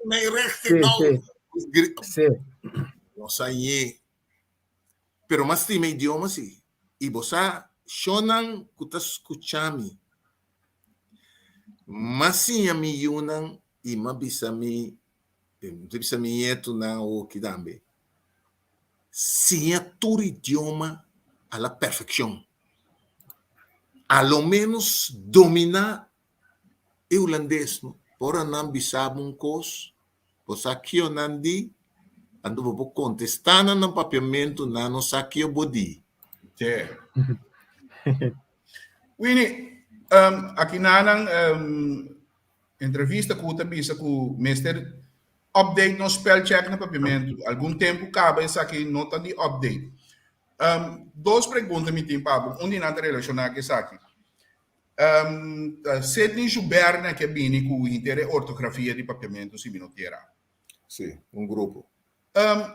Speaker 4: Nee, recht nou.
Speaker 2: Sí.
Speaker 4: No sa ñe. Pero m'a stima idioma si. I bo sa, shonnan ku ta skucha mi, m'a siña mi yunan i m'a bisa mi, mi ta bisa mi ñetunan awoki tambe, siña tur idioma a la perfekshon. A lo ménos dominá e hulandes no. Ora nan bisa bo un kos, bo sa kio nan di, anto bo por kontestá nan na papiamentu, nan no sa kio bo di.
Speaker 3: Sí. Winnie, aki na nan entrevista ku ta bisa ku mester update nos spelcheck na papiamentu. Algun tempu kaba esaki no ta di update. Um, dos pregunta mi tin pa bo. Un di nan ta relashoná ku esaki. Um, Sidney Joubert ke bini ku hinter e ortografia di papiamentu, si mi no tera.
Speaker 4: Sí, un grupo.
Speaker 3: Um,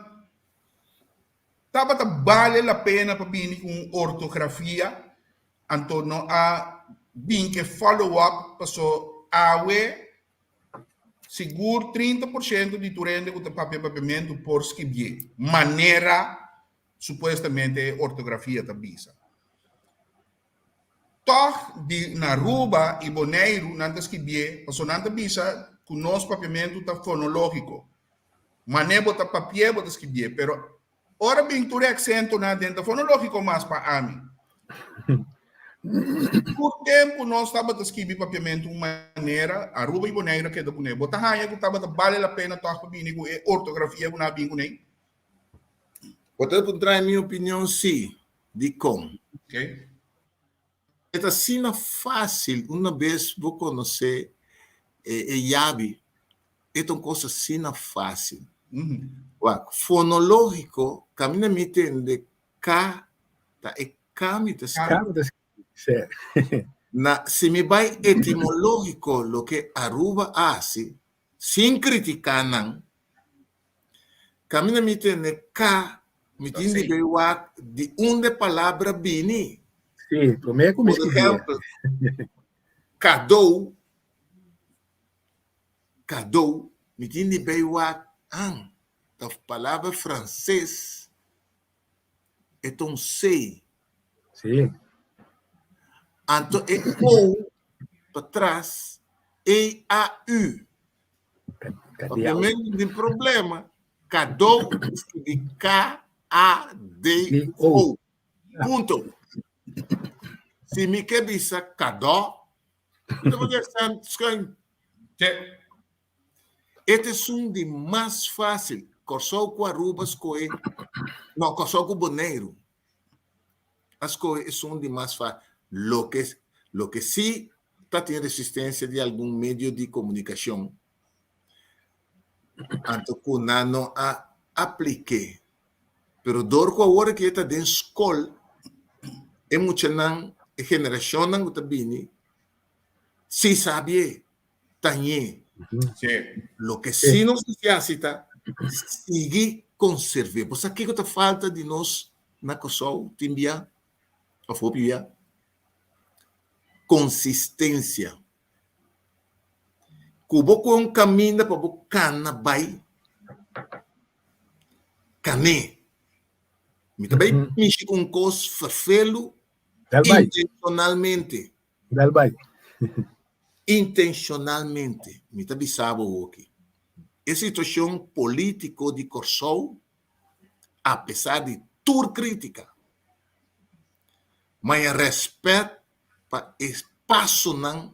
Speaker 3: tabata bale la pena pa bini ku un ortografia, anto no a bin ke follow up paso awe sigur 30% di tur hende ku ta papia papiamentu por skibié manera supuestamente e ortografia ta bisa. Tòg di na Aruba i Boneiru nan ta skibié pasobra nan ta bisa ku nos papiamentu ta fonológiko. Manera bo ta papié bo ta skibié, pero ora bin tur e aksentonan aden ta fonológiko mas pa ami. Tur tempu nos tabata skibi papiamentu un manera, Aruba i Boneiru a keda kuné. Bo ta haña ku tabata bale la pena tòg pa bini ku e ortografia ku nan a bin kuné?
Speaker 4: Bo ta puntra mi opinion? Sí. Dikon?
Speaker 3: Okay.
Speaker 4: E ta asina fásil una bes bo konosé e e yabi, e ta un kos asina fásil. Wak, fonológiko, kaminda mi tende ka, ta e ka mi ta
Speaker 2: skirbi. Ka mi ta skirbi, sí.
Speaker 4: Na, si mi bai etimológiko, loke Aruba a hasi, sin kritiká nan, Kaminda mi tende ka, mi tin di bay wak di unda e palabra bini.
Speaker 2: Sí, promé ku mi
Speaker 4: Por
Speaker 2: skibí.
Speaker 4: ehèmpel, kadou, kadou, mi tin di bay wak, an, ta palabra franses, e ta un C.
Speaker 2: Sí.
Speaker 4: Anto e ou patras, E A U. Papiamentu tin problema. Kado skibi K-A-D-O. Punto. Si mi ke bisa kadó, mi ta pone aksènt schuin. E ta esun di mas fásil. Kòrsou ku Aruba skohe, no, Kòrsou ku Boneiru a skohe esun di mas fásil. Loke, loke sí ta tin resistensia di algun medio di komunikashon, anto ku nan no a aplik'é. Pero dor ku awor aki e ta den skol, e muchanan, e generashonnan ku ta bini, sí sabié, tañé. Loke sí nos mester hasi ta sigui konserv'é. Bo sa kiko ta falta di nos na Kòrsou tin bia òf hopi bia? Konsistensia. Ku bo kohe un kaminda pa bo kana bai, kan'é. Mi ta bai mishi ku un kos ferfelu intenshonalmente.
Speaker 2: Dal bai.
Speaker 4: Intenshonalmente, mi ta bisa bo hoki, e situashon polítiko di Kòrsou, apesar di tur krítika, maña rèspèt pa e pasonan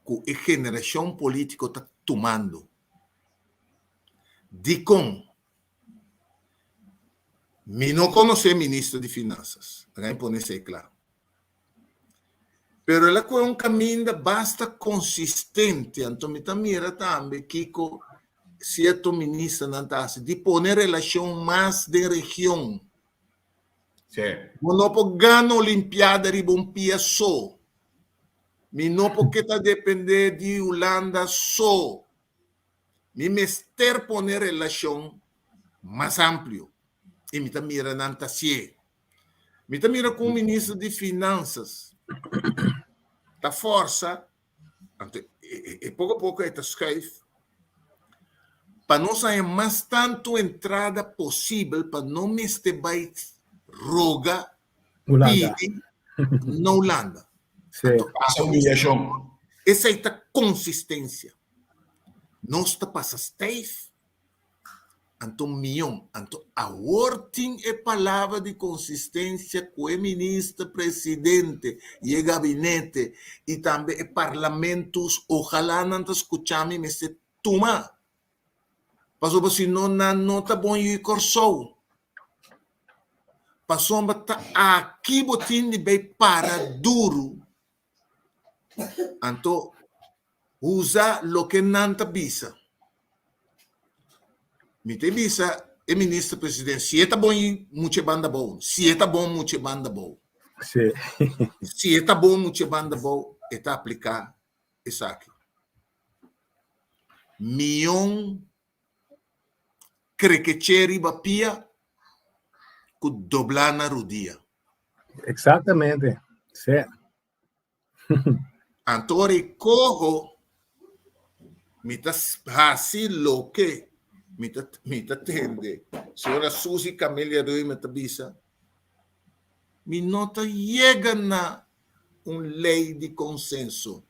Speaker 4: ku e generashon polítiko ta tumando. Dikon? Mi no konosé minister di Finansas, laga mi pone esei kla. Pero el a kohe un kaminda basta konsistente, anto mi ta mira tambe kiko sierto ministernan ta hasi, di pone relashon mas den region. Bo no por gana olimpiada riba un pia so. Mi no por keda depende di Hulanda so. Mi mester pone relashon mas amplio i mi ta mira nan ta hasié. Mi ta mira ku un minister di finansas ta forsa, anto e poko poko e ta schuif, pa nos haña mas tantu entrada posibel pa no mester bai roga, pidi na Hulanda.
Speaker 3: Anto pasa humiliashon.
Speaker 4: Esei ta konsistensia. Nos ta pasa stijf. Anto mion. Anto awor tin e palabra di konsistensia ku e minister presidente i e gabinete i tambe e parlamentus, ojalá nan ta skucha mi, mester tuma. Pasobra si no nan no ta bon yu Kòrsou. Pasobra ta aki bo tin di bai para duru. Anto usa loke nan ta bisa. Mi ta bisa e minister president si e ta bon mucha e banda abou, si e ta bon mucha e banda abou.
Speaker 2: Sí.
Speaker 4: Si e ta bon mucha e banda abou, e ta apliká esaki. Mion krekeché riba pia ku doblá na rudia.
Speaker 2: Exactamente. Sí.
Speaker 4: Anto ora e koho, mi ta hasi loke mi ta mi ta tende. Señora Suzy Camelia Römer ta bisa, Mi no ta yega na un lei di konsenso.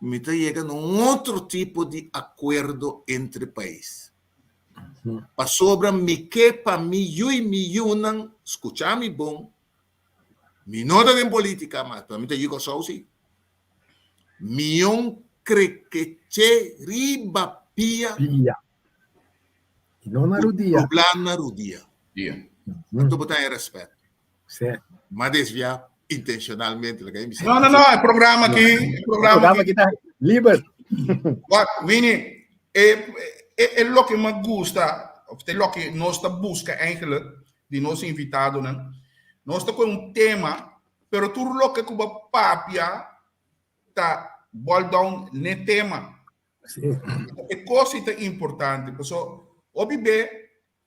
Speaker 4: Mi ta yega na un otro tipo di akuerdo entre pais. Pasobra mi ke pa mi yu i mi yunan skucha mi bon. Mi no ta den politica mas, pero mi ta yu Kòrsou si. Mion krekeche riba pia.
Speaker 2: Pia. I no na rudia.
Speaker 4: Doblá na rudia.
Speaker 3: Dia.
Speaker 4: Anto bo ta haña rèspèt.
Speaker 2: Sí.
Speaker 4: M'a desviá intenshonalmente, laga mi bisa.
Speaker 3: No, no, no, e programa aki, e
Speaker 2: programa
Speaker 3: programa
Speaker 2: aki ta liber.
Speaker 3: Wak, Winnie, e, e, e loke m'a gusta, of te loke nos ta buska eigenlijk di nos invitadonan, nos ta kohe un tema, pero tur loke ku bo papia ta boil down n'e tema.
Speaker 2: Sí.
Speaker 3: E kos ta importante, paso hopi be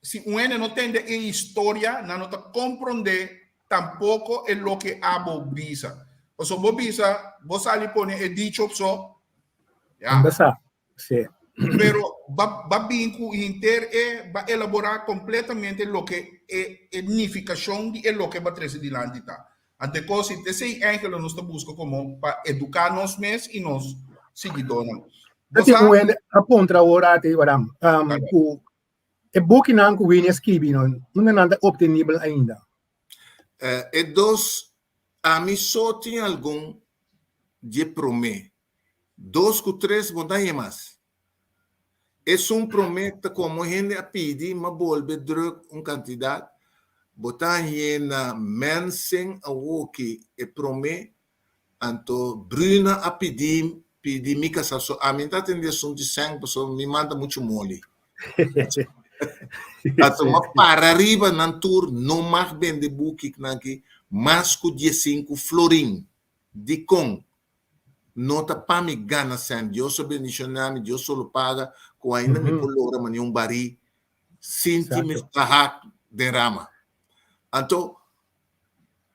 Speaker 3: si un hende no tende e historia, nan no ta komprondé tampoko e loke abo bisa. Paso bo bisa, bo sali pone e dicho so, ya.
Speaker 2: Basa. Sí.
Speaker 3: Pero ba, ba bin ku hinter e, ba elaborá kompletamente loke e, e nifikashon di e loke ba trese dilanti ta. Ante kos, esei eigenlijk nos ta buska komo pa eduká nos mes i nos siguidónan.
Speaker 2: Ta tin un hende a puntra awor ati, Waram, ku e bukinan ku Winnie a skibi, no, unda nan ta obtenibel ainda?
Speaker 4: E dos, ami so tin algun dje promé. Dos ku tres bo ta haña mas. Esun promé ta komo hende a pidi ma bolbe druk un kantidat, bo ta hañ'é na Mensing awoki e promé, anto Bruna a pidi pidi mi kasá so ami no ta atendé esun di sèn pasobra mi man ta muchu moli. Anto m'a para riba nan tur no mag bende buki nan aki mas ku diesinku florin. Dikon? No ta pa mi gana sèn. Dios a bendishoná mi, Dios solo paga ku ainda mi por logra mane un barí sinti mi traha den rama. Anto,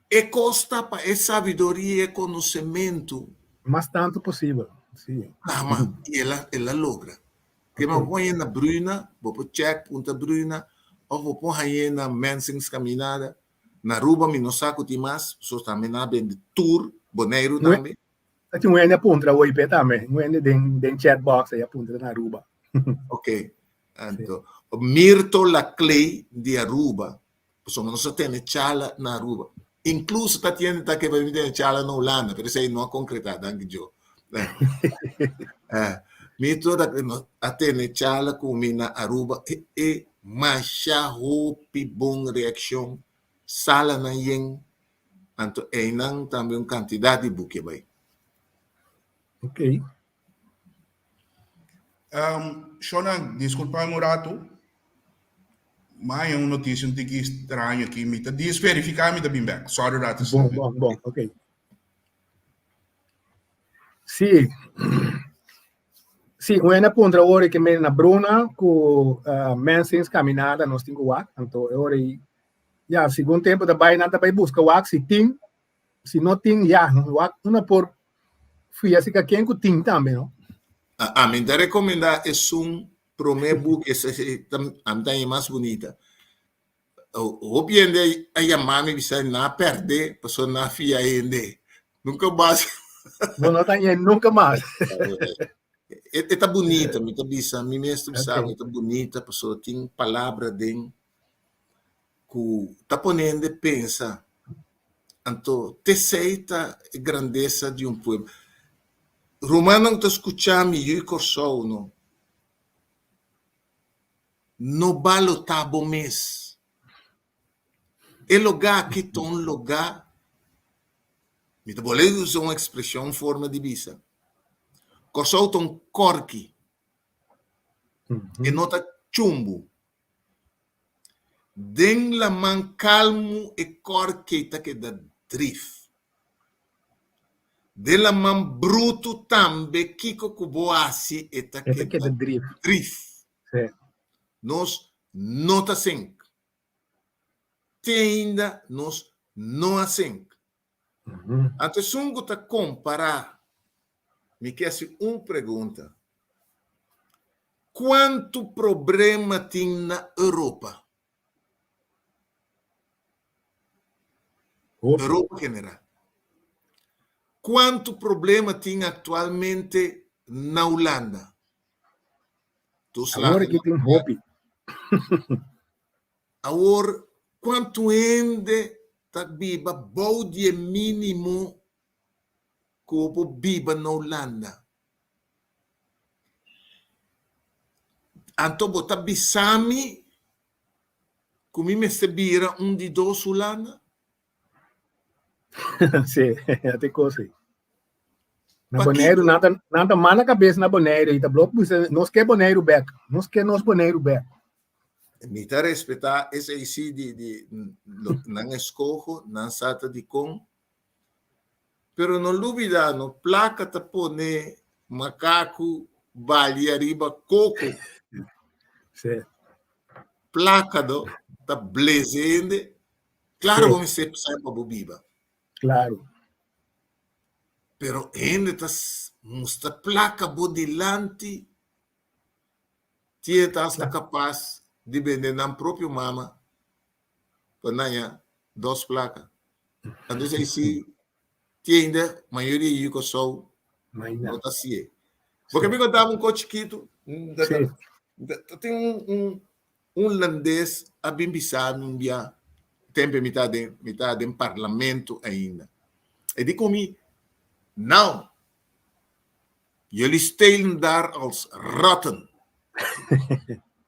Speaker 4: e kos ta pa e sabiduria i e konosementu.
Speaker 2: Mas tantu posibel, si.
Speaker 4: Tama, i el a el a logra. Ke bo por hañ'é na Bruna, bo por chèk punta Bruna, òf bo por hañ'é na Mensing's Caminada. Na Aruba mi no sa ku tin mas, pasobra tambe nan a bende tur, Boneiru tambe.
Speaker 2: Ta tin un hende a puntra hoy pe tambe, un hende den den chat box ei a puntra na Aruba.
Speaker 4: Ok, anto Mirto Laclay di Aruba, pasobra nos a tene chala na Aruba. Incluso ta tin hende ta ke pa mi tene chala na Hulanda, pero esei no a concreta, danki Dios. Mirto Laclay a tene chala ku mi na Aruba e e Masha hopi bon reakshon, salanan yen, anto einan tambe un kantidat di buki a bai.
Speaker 2: Ok.
Speaker 3: Shona, diskulpa mi un ratu, mi a haña un notisia un tiki straño aki, mi ta dis verifiká mi ta bin bèk. Sorry ratu.
Speaker 2: Bon, bon, bon, ok. Sí. Sí, un hende a puntra ora ke mene na Bruna ku Mensings Caminada nos tin ku wak, anto e ora ei ya segun tempu ta bai nan ta bai buska wak si tin, si no tin ya wak una por fia si ka ken ku tin tambe no.
Speaker 4: Ami ta rekomendá esun promé buki esei ami ta haña mas bunita. Hopi hende a yama mi bisa nan a perde pasobra nan a fia hende. Nunka mas.
Speaker 2: Bo no ta hañ'é nunka mas.
Speaker 4: E ta bunita, mi ta bisa, mi mes ta bisa e ta bunita pasobra tin palabra den ku ta pone hende pensa. Anto t'esei ta e grandesa di un pueblo. Rumannan ku ta skucha mi yu Kòrsou no. No balotá bo mes. E logá aki ta un logá, mi ta bolbe usa un ekspreshon, un forma di bisa, Kòrsou ta un kòrki, e no ta chumbu. Den laman kalmu e kòrki ta keda drif. Den laman brutu tambe kiko ku bo hasi e ta keda drif. Nos no ta sink. Te ainda nos no a sink. Anto esun ku ta kompará, mi ke hasi un pregunta, Kuantu problema tin na Europa? Europa general. Kuantu problema tin aktualmente na Hulanda?
Speaker 2: Awor aki tin hopi.
Speaker 4: Awor, kuantu hende ta biba bou di e mínimo ku bo por biba na Hulanda? Anto bo ta bisa mi ku mi mester bira un di dos Hulanda?
Speaker 2: Sí, a te kos ei. Na Boneiru, nan ta, nan ta manda kabes na Boneiru i ta blok bisa, nos ke Boneiru bek, nos ke nos Boneiru bek.
Speaker 4: Mi ta respetá esei sí di, di lo, nan eskoho, nan sa ta dikon. Pero no lubidá no, plaka ta pone makaku balia riba koko.
Speaker 2: Sí.
Speaker 4: Plaka do ta blese hende. Klaro bo mester sa pa bo biba.
Speaker 2: Klaro.
Speaker 4: Pero hende ta mustra plaka bo dilanti, tin ta hasta kapas di bende nan propio mama pa naña dos plaka. Anto esei si tin ainda mayoria yu Kòrsou no ta hasié. Porque mi contaba un ko chiquito, tin un, un, un holandês a bin bisa mi un bia, tempo mi ta den, mi ta den parlamento ainda. E di con mi, nou, jullie stelen daar als ratten.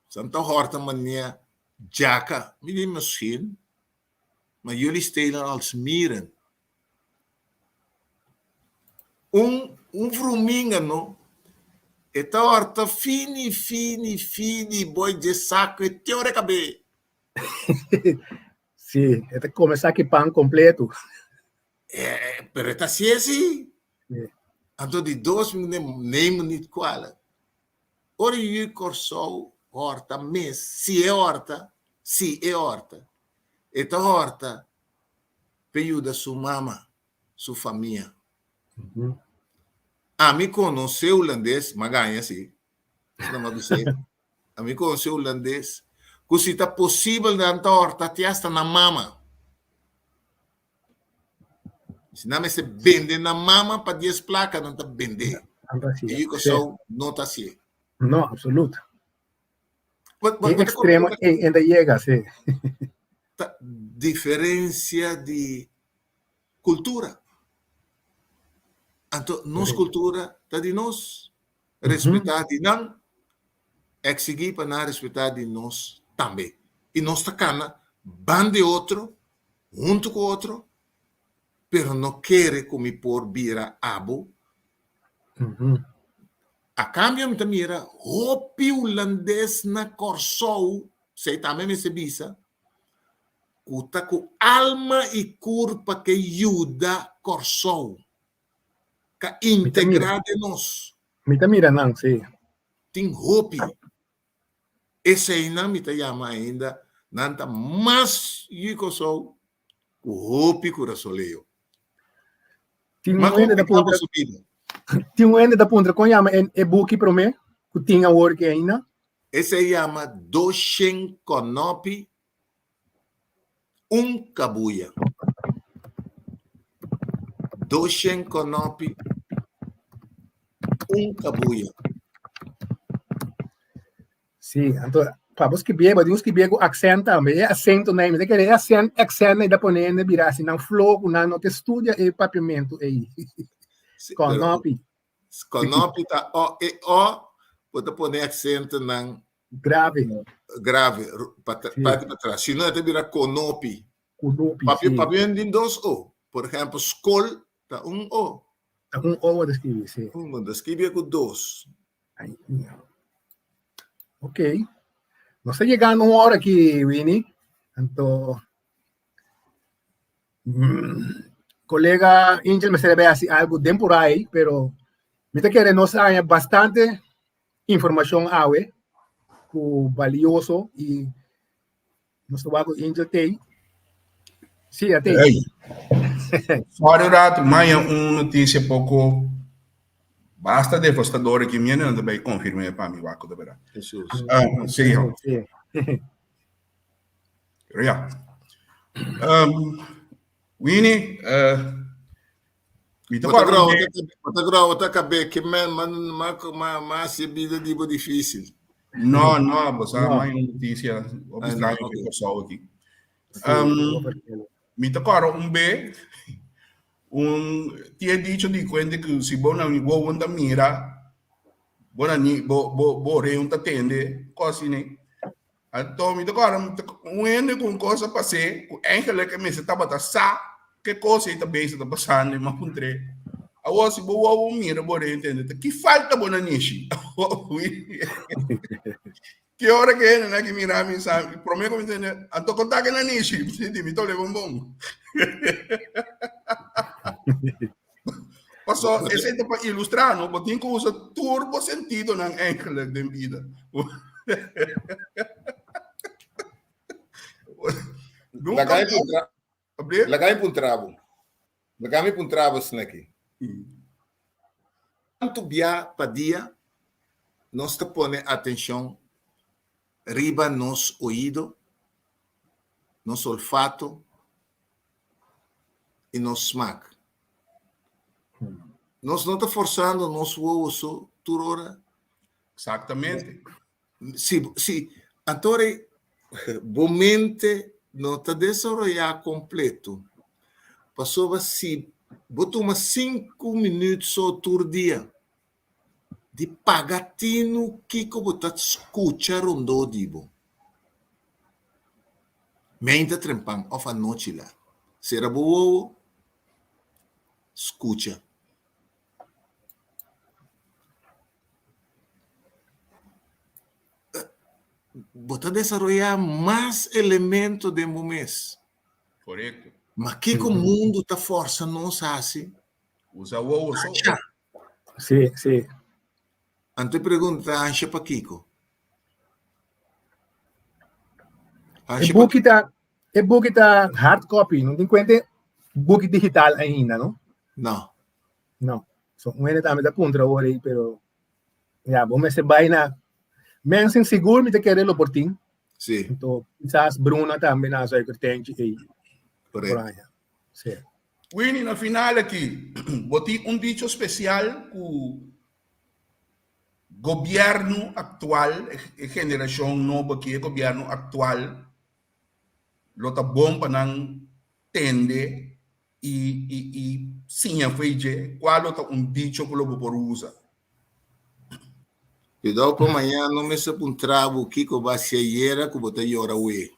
Speaker 4: Santa horta mania jaka. Mi di misschien, maar jullie stelen als mieren. Un un vruminga no e ta horta fini fini fini boi dje saco e te ora e cabe.
Speaker 2: Sí, e ta come saki pan completo.
Speaker 4: Eh, pero e ta haci así.
Speaker 2: Sí.
Speaker 4: Anto di dos mi neem me niet kwalijk. Ora yu Kòrsou hòrta mes, si e hòrta, si e hòrta, e ta hòrta p'e yuda su mama, su famia. Ami konosé hulandes, m'a gaña si, esei m'a bis'é, ami konosé hulandes ku si ta posibel nan ta hòrta te asta nan mama. Si nan mester bende nan mama pa dies plaka, nan ta bend'é. E yu Kòrsou no ta hasié.
Speaker 2: No, absoluut. E extremo ei ta yega, si.
Speaker 4: Ta diferencia di cultura. Anto nos cultura ta di nos, respetá di nan, exigí pa nan respetá di nos tambe. I nos ta cana ban di otro, hunto cu otro, pero no kere cu mi por bira abo. A cambio mi ta mira hopi hulandes na Kòrsou, esei tambe mester bisa, cu ta cu alma y curpa ke yuda Kòrsou, ka integra den nos.
Speaker 2: Mi ta mira nan, si.
Speaker 4: Tin hopi. Eseinan mi ta yama ainda, nan ta mas yu Kòrsou ku hopi kurasoleo.
Speaker 2: Tin un hende ta puntra, tin un hende ta puntra kon yama e, e buki promé ku tin awor ki ainda?
Speaker 4: Esei yama Doshen Konopi Un kabuya. Doshen konopi Un kabuya.
Speaker 2: Sí, anto pa bo skibié, bo tin ku skibié ku aksènt tambe. E asento nei, mi ta kere e asènt, aksènt nei ta pone hende bira asi nan flo ku nan no ke studia e papiamentu ei.
Speaker 4: Sí, pero
Speaker 2: Konopi.
Speaker 4: konopi ta o e o, bo ta pone aksentonan
Speaker 2: Grave.
Speaker 4: Grave, pa
Speaker 2: Sí.
Speaker 4: parti pa tras. Si no, e ta bira konopi.
Speaker 2: Konopi,
Speaker 4: Papia,
Speaker 2: sí.
Speaker 4: papia tin dos o. Por ehempel, skol ta un o.
Speaker 2: Ta un o bo ta skibi, sí.
Speaker 4: Un, bo ta skibi ku dos.
Speaker 2: Ay, mia. Ok. Nos ta yegando un ora aki, Winnie. Anto, Colega Angel mester a bay haci algo den por ahí, pero mi ta kere nos haña bastante informacion awe cu valioso y nos ta wak cu Angel tey. Sí, a tey.
Speaker 3: Hey. Sorry rato, maya un noticia poco basta devastador aqui, minha não também confirma para mim, waco de verdade.
Speaker 4: Jesus.
Speaker 3: Ah, sim.
Speaker 2: Sí.
Speaker 3: Ja. Um, Winnie, uh, mi ta
Speaker 4: Bota
Speaker 3: guarda
Speaker 4: grau,
Speaker 3: un
Speaker 4: bota grau, bota cabe, que men, man, ma, ma, ma, si vida di bo difícil.
Speaker 3: No, no, bo sa
Speaker 2: No.
Speaker 3: mai un noticia, op
Speaker 4: Ah, no,
Speaker 3: extraño
Speaker 4: ok.
Speaker 3: que Kòrsou aki.
Speaker 2: Sí,
Speaker 3: Um,
Speaker 2: bo vertellen.
Speaker 3: mi ta kòrda un be, un tie dicho di kuente ku si bo na wowo ta mira, bo na ni, bo, bo, bo oreun ta tende, kos asina. Anto mi ta kòrda un hende ku un kos a pas'é ku eigenlijk e mester tabata sa ke kos ei ta bezig ta pasando i m'a puntr'é, Awor si bo wowo mira bo rei ta ki falta bo na nishi? Ki ora ke hendenan ki mira mi sa promé ku mi tende anto kon ta ke na nishi? Mi sinti mi ta ole bonbon. Paso esei ta pa ilustrá no, bo tin ku usa tur bo sentidonan eigenlijk den bida. Nunca
Speaker 4: Laga mi puntra,
Speaker 3: Abrir?
Speaker 4: laga mi puntra bo. Laga mi puntra bo esaki. Tantu bia pa dia nos ta pone atenshon riba nos oido, nos olfato i nos smak. Nos no ta forsando nos wowo so. tur ora.
Speaker 3: Exactamente.
Speaker 4: Si, si, anto bo mente no ta desaroyá kompleto. Pasobra si bo tuma sinku minüt so tur dia di paga tinu kiko bo ta skucha rondó di bo. Meinta trempan òf anochi lat. Sera bo wowo, skucha. Bo ta desaroyá mas elemento den bo mes.
Speaker 3: Korekto.
Speaker 4: Ma kiko mundu ta fòrsa nos hasi?
Speaker 3: Usa wowo so.
Speaker 4: Ansha.
Speaker 2: Sí, sí.
Speaker 4: Anto e pregunta ta ansha pakiko?
Speaker 2: E
Speaker 4: Ansha
Speaker 2: buki ta, e buki ta hard copy, no tin kuenta buki digital ainda, no?
Speaker 4: No.
Speaker 2: No. So, un hende tambe ta puntra awor ei, pero ya, bo mester bai na mensen sigur mi ta kere lo por tin.
Speaker 4: Sí.
Speaker 2: Anto, quizás Bruna tambe na Suikertentje ei.
Speaker 4: Correcto.
Speaker 2: Por aña. Sí.
Speaker 3: Winnie, na final aki, bo tin un dicho spesial ku gobièrnu aktual, e generashon nobo aki, e gobièrnu aktual lo ta bon pa nan tende i i i siña fo'i dje, kua lo ta un dicho ku lo bo por usa?
Speaker 4: Cuidao pa mañana no mester puntra bo kiko bo haci ayera cu bo ta yora awe.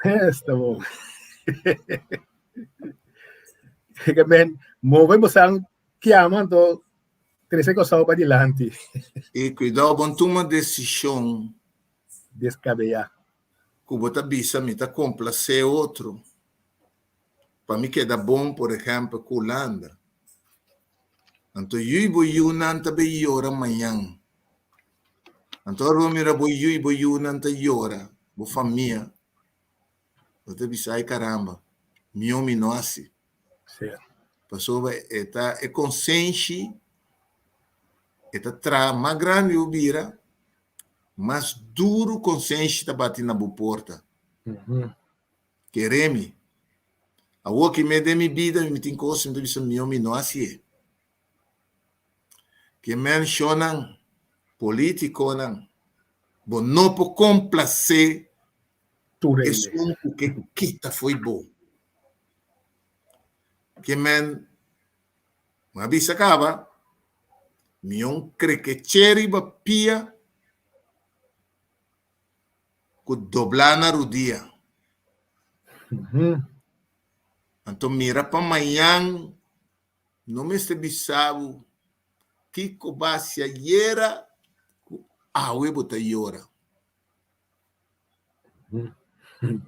Speaker 2: Esta bon. Ke men move bosan kiama anto trese kosao pa dilanti.
Speaker 4: I cuidao bon tuma decision.
Speaker 2: Descabeyá.
Speaker 4: Cu bo ta bisa mi ta complace otro. Pa mi keda bon por ehempel cu Hulanda. Anto yu y bo yunan ta bay yora mañan. Anto ora bo mira bo yu y bo yunan ta yora, bo famia, bo ta bisa ay caramba, mihó mi no haci. Pasobra e ta e konsenshi e ta traha mas grandi bo bira, mas duru konsenshi ta bati na bo porta. Kere mi. Awor ki me den mi bida mi tin kos mi ta bisa mihó mi no hasié. Ke menshonnan, politikonan, bo no por komplasé esun ku ke kita fo'i bo. Ke men, mi a bisa kaba, mihó un krekeché riba pia ku doblá na rudia. Anto mira pa mañan no mester bisa bo kiko bo hasi ayera ku awe bo ta yora.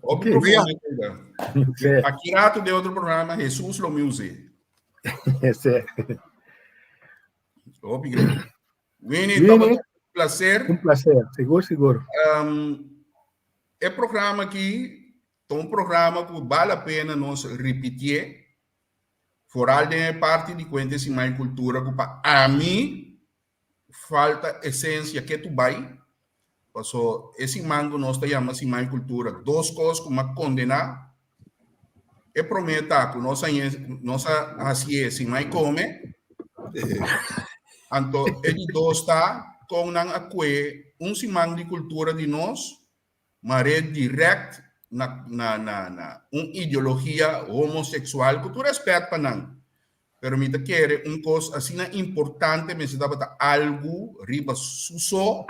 Speaker 3: Hopi profundo ainda. Aki rato den otro programa Hesus lo mi us'é. Hopi great. Winnie,
Speaker 2: Winnie,
Speaker 3: un placer.
Speaker 2: Un placer, sigur, sigur.
Speaker 3: Um, e programa aki ta un programa ku bale la pena nos repitié. Vooral den e parti di Kuenta Siman i Kultura ku pa ami falta esensia ke tu bai. Paso e siman ku nos ta yama Siman i Kultura, dos kos ku m'a kondená. E promé ta ku nos a nos a hasié sin mai kome. Anto e di dos ta kon nan a kue un siman di kultura di nos mar'é dirèkt na na na na un ideologia homoseksual ku tur rèspèt pa nan. Pero mi ta kere un kos asina importante mester tabata algu riba su so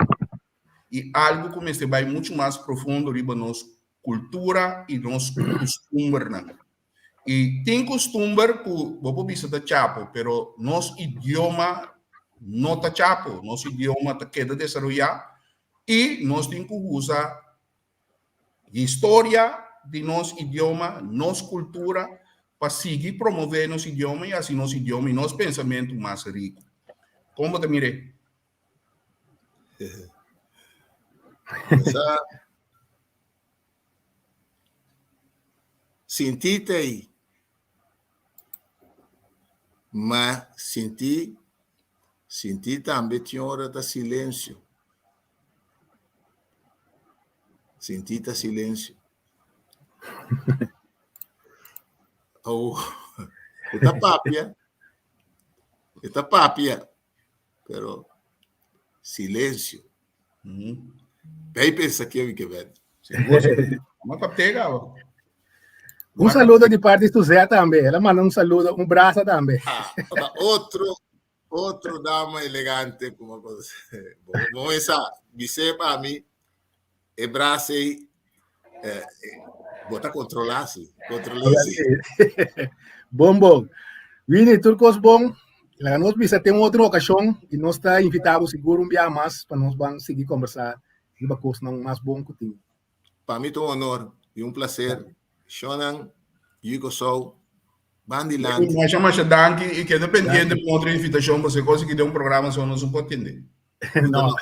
Speaker 3: i algu ku mester bai muchu mas profundo riba nos kultura i nos kustumbernan. I tin kustumber ku bo por bisa ta chapo, pero nos idioma no ta chapo, nos idioma ta keda desaroyá i nos tin ku usa historia di nos idioma, nos kultura, pa sigui promové nos idioma i hasi nos idioma i nos pensamentu mas riku. Kon bo ta mir'é?
Speaker 4: Sa Sinti ta ei, ma sinti, sinti tambe tin ora ta silensio. Sinti ta silensio. Awo, e ta papia, e ta papia, pero. Silensio. Bay pensa ke mi ke ben.
Speaker 2: Un saludo di parti Suzette tambe. El a manda un saludo, un brasa tambe.
Speaker 4: Ah, otro, otro dama elegante como Bon, esa, bise pa mi, e brasa ei, eh, bo ta controla si, controla si.
Speaker 2: Bon, bon. Winnie, tur cos bon. Laga nos bisa ten otro ocasión y nos ta invitabo sigur un biaha mas pa nos ban sigui conversa riba cosnan mas bon cu tin.
Speaker 4: Pa mi ta un honor y un placer. Shonan, Yuko Sou, ban dilanti.
Speaker 3: Masha masha danki y keda pendiente pa otro invitacion pasobra cosa ki den un programa so nos no por atende.
Speaker 2: No.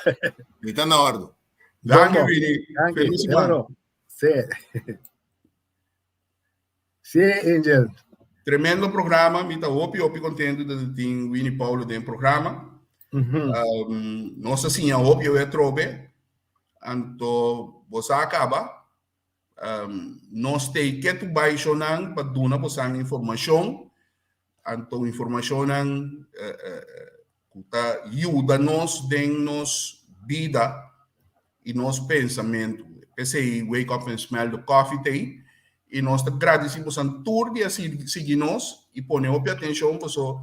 Speaker 4: Mi ta na ordo.
Speaker 3: Danki Winnie.
Speaker 2: Danki.
Speaker 3: Feliz siman.
Speaker 2: Sí. Sí, Angel.
Speaker 3: Tremendo programa, mi ta hopi hopi contento de tin Winnie Paulo den programa. Nos a siña hopi awe atrobe, anto bo sa caba. Nos tei ketu bai shonan pa duna bosan informacion, anto informacionnan ku ta yuda nos den nos bida i nos pensamentu. P'esei Wake Up and Smell the Coffee t'ei i nos ta gradisí bosan tur di a sigui nos i pone hopi atenshon paso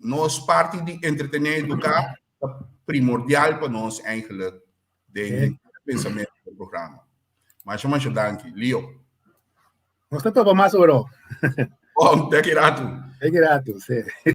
Speaker 3: nos parti di entretené i eduká ta primordial pa nos eigenlijk den pensamentu di programa. Masha masha danki. Leo.
Speaker 2: Nos ta topa mas oro.
Speaker 3: Bon, te ki ratu.
Speaker 2: Te ki ratu, sí.